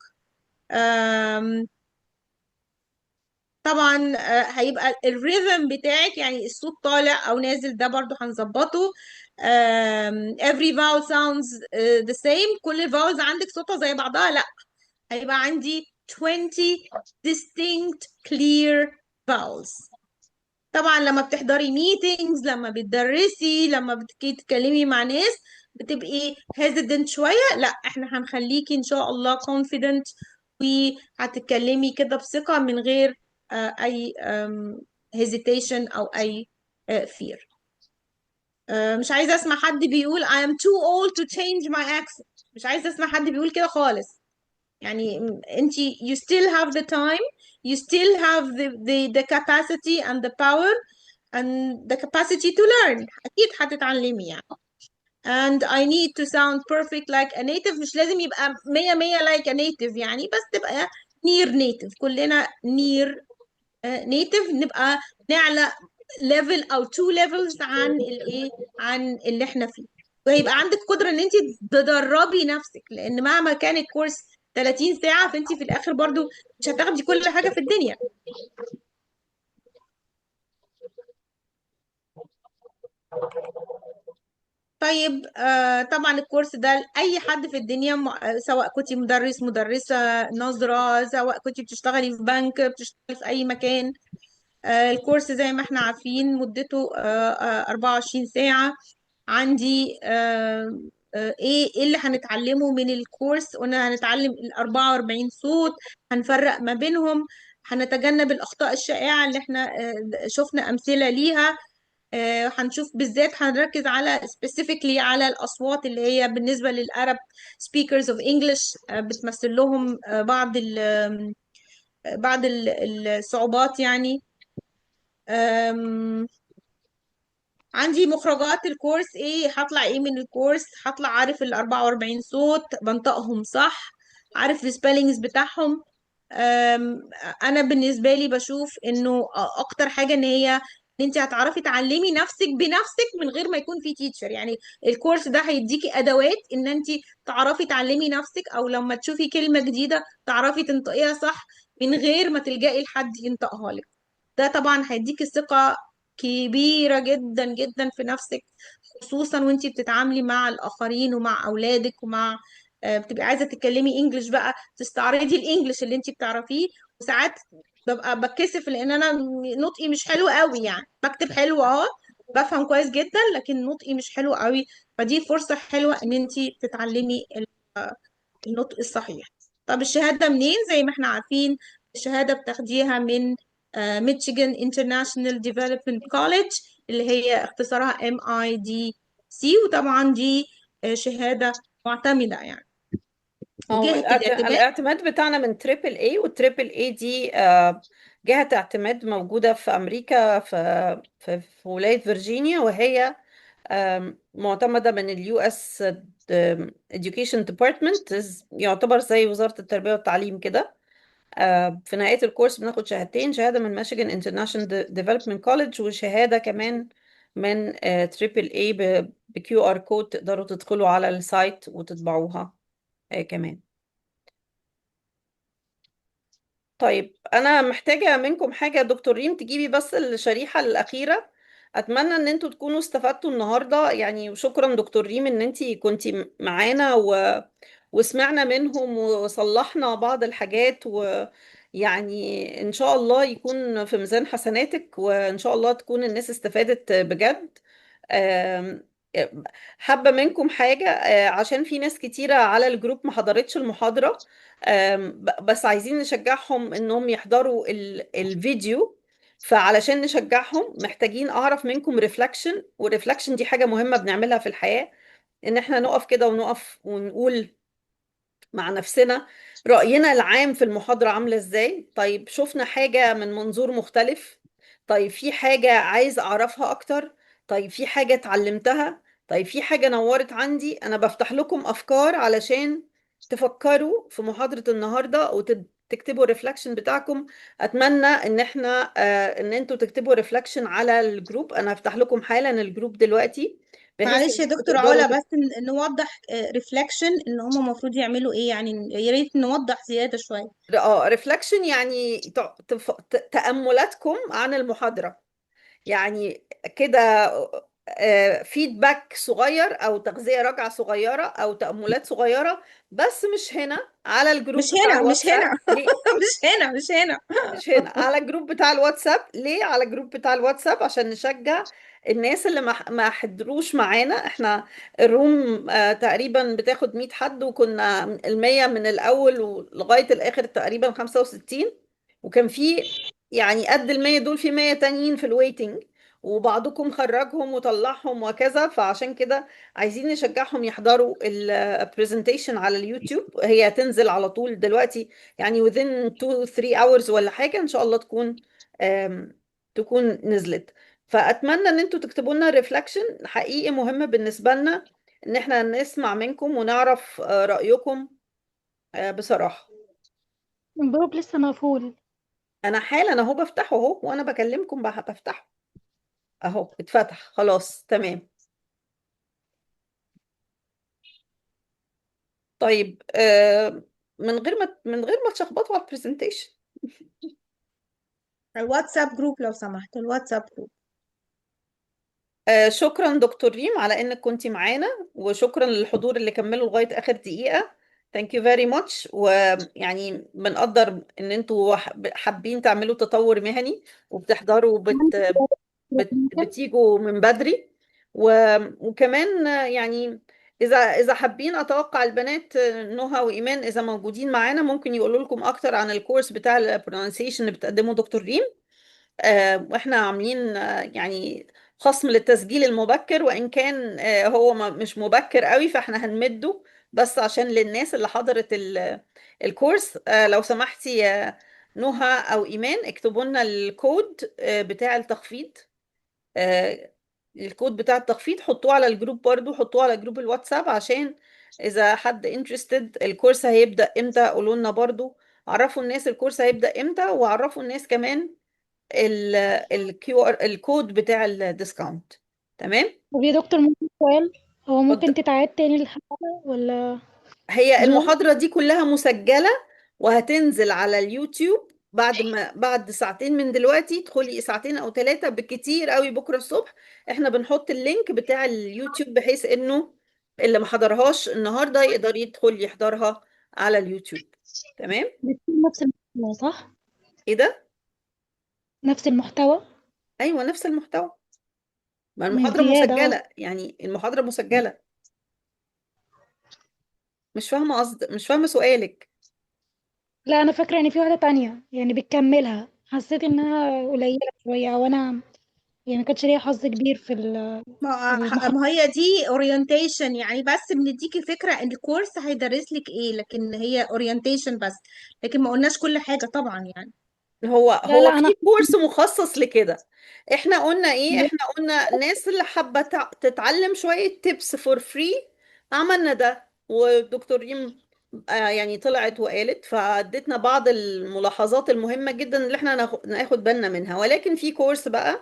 طبعا هيبقى ال rhythm بتاعك، يعني الصوت طالع او نازل، ده برضو هنظبطه. Every vowel sounds the same، كل ال vowels عندك صوتها زي بعضها؟ لا، هيبقى عندي 20 distinct clear vowels. طبعا لما بتحضري meetings، لما بتدرسي، لما بتتكلمي مع ناس، بتبقي hesitant شوية. لا، احنا هنخليكي ان شاء الله confident وهتتكلمي كده بثقة من غير اي hesitation او اي fear. مش عايزة اسمع حد بيقول I am too old to change my accent. مش عايزة اسمع حد بيقول كده خالص. يعني انت you still have the time, you still have the capacity and the power and the capacity to learn. اكيد هتتعلمي يعني. And I need to sound perfect like a native. مش لازم يبقى 100% like a native يعني، بس تبقى near native. كلنا near native، نبقى نعلى level او 2 levels عن الايه، عن اللي احنا فيه. وهيبقى عندك قدرة ان انت تدربي نفسك، لان مهما كان الكورس 30 ساعة فانت في الاخر برضو مش هتاخدي كل حاجة في الدنيا. طيب طيب طبعا الكورس ده لأي حد في الدنيا، سواء كنت مدرس، مدرسة، ناظرة، سواء كنت بتشتغلي في بنك، بتشتغلي في أي مكان. الكورس زي ما احنا عارفين مدته 24 ساعة. عندي ايه اللي هنتعلمه من الكورس؟ قلنا هنتعلم ال 44 صوت، هنفرق ما بينهم، هنتجنب الأخطاء الشائعة اللي احنا شفنا أمثلة ليها. هنشوف بالذات، هنركز على specifically على الأصوات اللي هي بالنسبة لل Arab speakers of English بتمثل لهم بعض الصعوبات يعني. عندي مخرجات الكورس ايه، هطلع ايه من الكورس؟ هطلع عارف ال 44 صوت، بنطقهم صح، عارف ال spellings بتاعهم. انا بالنسبة لي بشوف انه اكتر حاجة ان هي ان انت هتعرفي تعلمي نفسك بنفسك من غير ما يكون في teacher. يعني الكورس ده هيديكي ادوات ان انت تعرفي تعلمي نفسك، او لما تشوفي كلمة جديدة تعرفي تنطقيها صح من غير ما تلجئي لحد ينطقها لك. ده طبعا هيديكي ثقة كبيرة جدا جدا في نفسك، خصوصا وانتي بتتعاملي مع الآخرين ومع أولادك ومع بتبقي عايزة تتكلمي English بقى، تستعرضي ال English اللي انتي بتعرفيه. وساعات ببقى بتكسف لأن أنا نطقي مش حلو قوي، يعني بكتب حلو بفهم كويس جدا لكن نطقي مش حلو قوي. فدي فرصة حلوة ان انتي تتعلمي النطق الصحيح. طب الشهادة منين؟ زي ما احنا عارفين الشهادة بتاخديها من Michigan International Development College اللي هي اختصارها MIDC، وطبعا دي شهادة معتمدة يعني. هو وجهة الاعتماد الاعتماد بتاعنا من triple A، وال triple A دي جهة اعتماد موجودة في أمريكا في ولاية فيرجينيا، وهي معتمدة من ال US Education Department، يعتبر زي وزارة التربية والتعليم كده. في نهاية الكورس بناخد شهادتين، شهادة من Michigan International Development College، وشهادة كمان من triple A ب QR code تقدروا تدخلوا على ال site وتطبعوها كمان. طيب أنا محتاجة منكم حاجة يا دكتور ريم، تجيبي بس الشريحة الأخيرة. أتمنى إن انتوا تكونوا استفدتوا النهاردة يعني، وشكرا دكتور ريم إن انتي كنتي معانا وسمعنا منهم وصلحنا بعض الحاجات، ويعني إن شاء الله يكون في ميزان حسناتك، وإن شاء الله تكون الناس استفادت بجد. آم، حابة منكم حاجة، عشان في ناس كتيرة على الجروب ما حضرتش المحاضرة، بس عايزين نشجعهم انهم يحضروا الفيديو. فعلشان نشجعهم محتاجين اعرف منكم reflection، وال reflection دي حاجة مهمة بنعملها في الحياة، ان احنا نقف كده ونقف ونقول مع نفسنا رأينا العام في المحاضرة عاملة ازاي. طيب شفنا حاجة من منظور مختلف، طيب في حاجة عايز أعرفها أكتر، طيب في حاجة اتعلمتها، طيب في حاجة نورت عندي. أنا بفتح لكم أفكار علشان تفكروا في محاضرة النهاردة وتكتبوا ال reflection بتاعكم. أتمنى إن احنا إن انتوا تكتبوا reflection على الجروب. أنا هفتح لكم حالا الجروب دلوقتي بحيث معلش إن يا انتوا دكتور تقدروا علا، بس نوضح reflection ان هم المفروض يعملوا ايه يعني، يا ريت نوضح زيادة شوية. reflection يعني تأملاتكم عن المحاضرة، يعني كده feedback صغير او تغذية راجعة صغيرة او تأملات صغيرة، بس مش هنا على الجروب مش بتاع هنا، مش الواتساب. هنا. ليه؟ مش هنا، مش هنا. مش هنا على الجروب بتاع الواتساب. ليه على الجروب بتاع الواتساب؟ عشان نشجع الناس اللي ما حضروش معانا. احنا ال room تقريبا بتاخد 100 حد، وكنا المية من الاول ولغاية الاخر تقريبا 65، وكان في يعني قد المية دول في 100 تانيين في ال waiting، وبعضكم خرجهم وطلعهم وكذا. فعشان كده عايزين نشجعهم يحضروا ال presentation على اليوتيوب. هي هتنزل على طول دلوقتي، يعني within 2 3 hours ولا حاجة إن شاء الله تكون نزلت. فأتمنى إن انتوا تكتبوا لنا reflection حقيقي مهم بالنسبة لنا إن احنا نسمع منكم ونعرف رأيكم بصراحة. الجروب لسه مقفول. أنا حالا أهو بفتحه أهو، وأنا بكلمكم بفتحه أهو، اتفتح خلاص تمام. طيب من غير ما تشخبطوا على ال presentation. الواتساب group لو سمحت، الواتساب group. شكرا دكتور ريم على انك كنتي معانا، وشكرا للحضور اللي كملوا لغاية اخر دقيقة. Thank you very much. ويعني بنقدر ان انتوا حابين تعملوا تطور مهني وبتحضروا بتيجوا من بدري، وكمان يعني اذا حابين، اتوقع البنات نهى وايمان اذا موجودين معانا ممكن يقولوا لكم اكتر عن الكورس بتاع ال pronunciation اللي بتقدمه دكتور ريم. واحنا عاملين يعني خصم للتسجيل المبكر، وان كان هو مش مبكر قوي فاحنا هنمده بس عشان للناس اللي حضرت الكورس. لو سمحتي يا نهى او ايمان اكتبوا لنا الكود بتاع التخفيض، الكود بتاع التخفيض حطوه على الجروب برضو، حطوه على جروب الواتساب عشان اذا حد interested. الكورس هيبدأ امتى قولوا لنا برضو، عرفوا الناس الكورس هيبدأ امتى، وعرفوا الناس كمان ال QR الكود بتاع ال discount. تمام؟ طب يا دكتور ممكن سؤال؟ هو ممكن اتفضل. تتعاد تاني الحلقة ولا؟ هي زوم؟ المحاضرة دي كلها مسجلة وهتنزل على اليوتيوب بعد ساعتين من دلوقتي، ادخلي ساعتين او 3 بالكتير قوي بكرة الصبح احنا بنحط ال link بتاع اليوتيوب بحيث انه اللي ما حضرهاش النهارده يقدر يدخل يحضرها على اليوتيوب. تمام؟ بتكون نفس المحتوى صح؟ ايه ده؟ نفس المحتوى؟ ايوه نفس المحتوى، ما مش المحاضرة زيادة؟ مسجلة، يعني المحاضرة مسجلة. مش فاهمة قصد، مش فاهمة سؤالك. لا أنا فاكرة إن في واحدة تانية يعني بتكملها، حسيت إنها قليلة شوية، أو أنا يعني ما كانش ليا حظ كبير في ما المحاضرة. ما هي دي orientation يعني، بس بنديكي فكرة ان الكورس هيدرس لك ايه، لكن هي orientation بس، لكن ما قلناش كل حاجة طبعا يعني. هو لا هو لا أنا في كورس مخصص لكده. احنا قلنا ايه؟ احنا قلنا الناس اللي حابة تتعلم شوية tips for free عملنا ده، والدكتور ريم يعني طلعت وقالت، فادتنا بعض الملاحظات المهمة جدا اللي احنا ناخد بالنا منها. ولكن في كورس بقى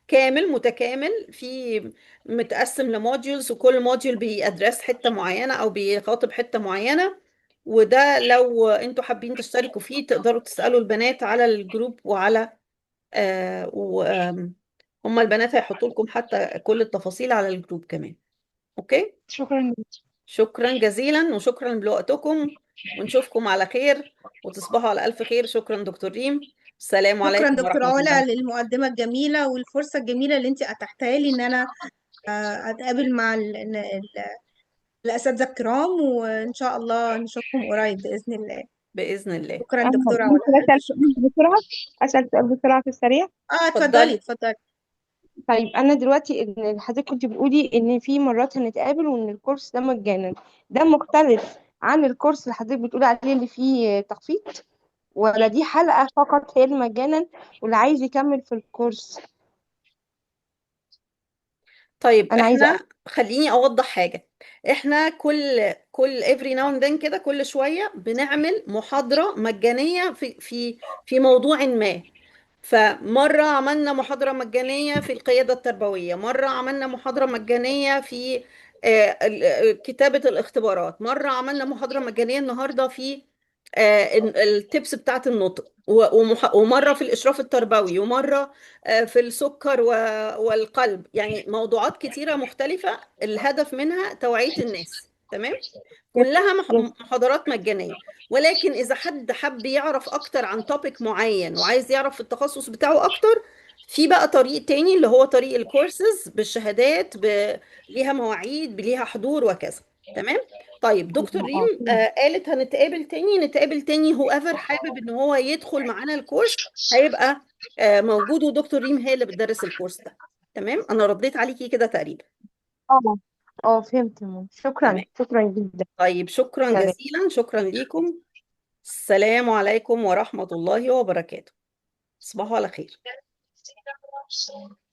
كامل متكامل، في متقسم ل modules، وكل module بي address حتة معينة او بيخاطب حتة معينة. وده لو انتوا حابين تشتركوا فيه تقدروا تسألوا البنات على الجروب وعلى و هم البنات هيحطوا لكم حتى كل التفاصيل على الجروب كمان. okay؟ شكرا جدا. شكرا جزيلا وشكرا لوقتكم، ونشوفكم على خير وتصبحوا على ألف خير. شكرا دكتور ريم، السلام شكرا عليكم دكتور ورحمة علا الله. للمقدمة الجميلة والفرصة الجميلة اللي انت اتحتها لي ان انا اتقابل مع الأساتذة الكرام، وإن شاء الله نشوفكم قريب بإذن الله. بإذن الله. شكرا أنا دكتورة ممكن علا، ألف أسأل شكر. سؤال بسرعة؟ أسأل سؤال بسرعة في السريع. اتفضلي اتفضلي. اتفضلي. طيب أنا دلوقتي إن حضرتك كنت بتقولي إن في مرات هنتقابل وإن الكورس ده مجانا، ده مختلف عن الكورس اللي حضرتك بتقولي عليه اللي فيه تخفيض، ولا دي حلقة فقط هي اللي مجانا واللي عايز يكمل في الكورس؟ طيب أنا عايزة احنا خليني اوضح حاجة. احنا كل every now and then كده، كل شوية بنعمل محاضرة مجانية في موضوع ما. فمرة عملنا محاضرة مجانية في القيادة التربوية، مرة عملنا محاضرة مجانية في كتابة الاختبارات، مرة عملنا محاضرة مجانية النهاردة في ال tips بتاعت النطق، ومرة في الإشراف التربوي، ومرة في السكر والقلب. يعني موضوعات كتيرة مختلفة الهدف منها توعية الناس. تمام؟ كلها محاضرات مجانية. ولكن إذا حد حب يعرف أكتر عن topic معين وعايز يعرف التخصص بتاعه أكتر، في بقى طريق تاني اللي هو طريق الكورسز بالشهادات، ليها مواعيد، ليها حضور وكذا. تمام؟ طيب دكتور ريم قالت هنتقابل تاني، نتقابل تاني. whoever حابب ان هو يدخل معانا الكورس هيبقى موجود، ودكتور ريم هي اللي بتدرس الكورس ده. تمام؟ انا رديت عليكي كده تقريبا. اه فهمت يا ماما. شكرا تمام. شكرا جدا. طيب شكرا سلام. جزيلا، شكرا ليكم. السلام عليكم ورحمة الله وبركاته. تصبحوا على خير.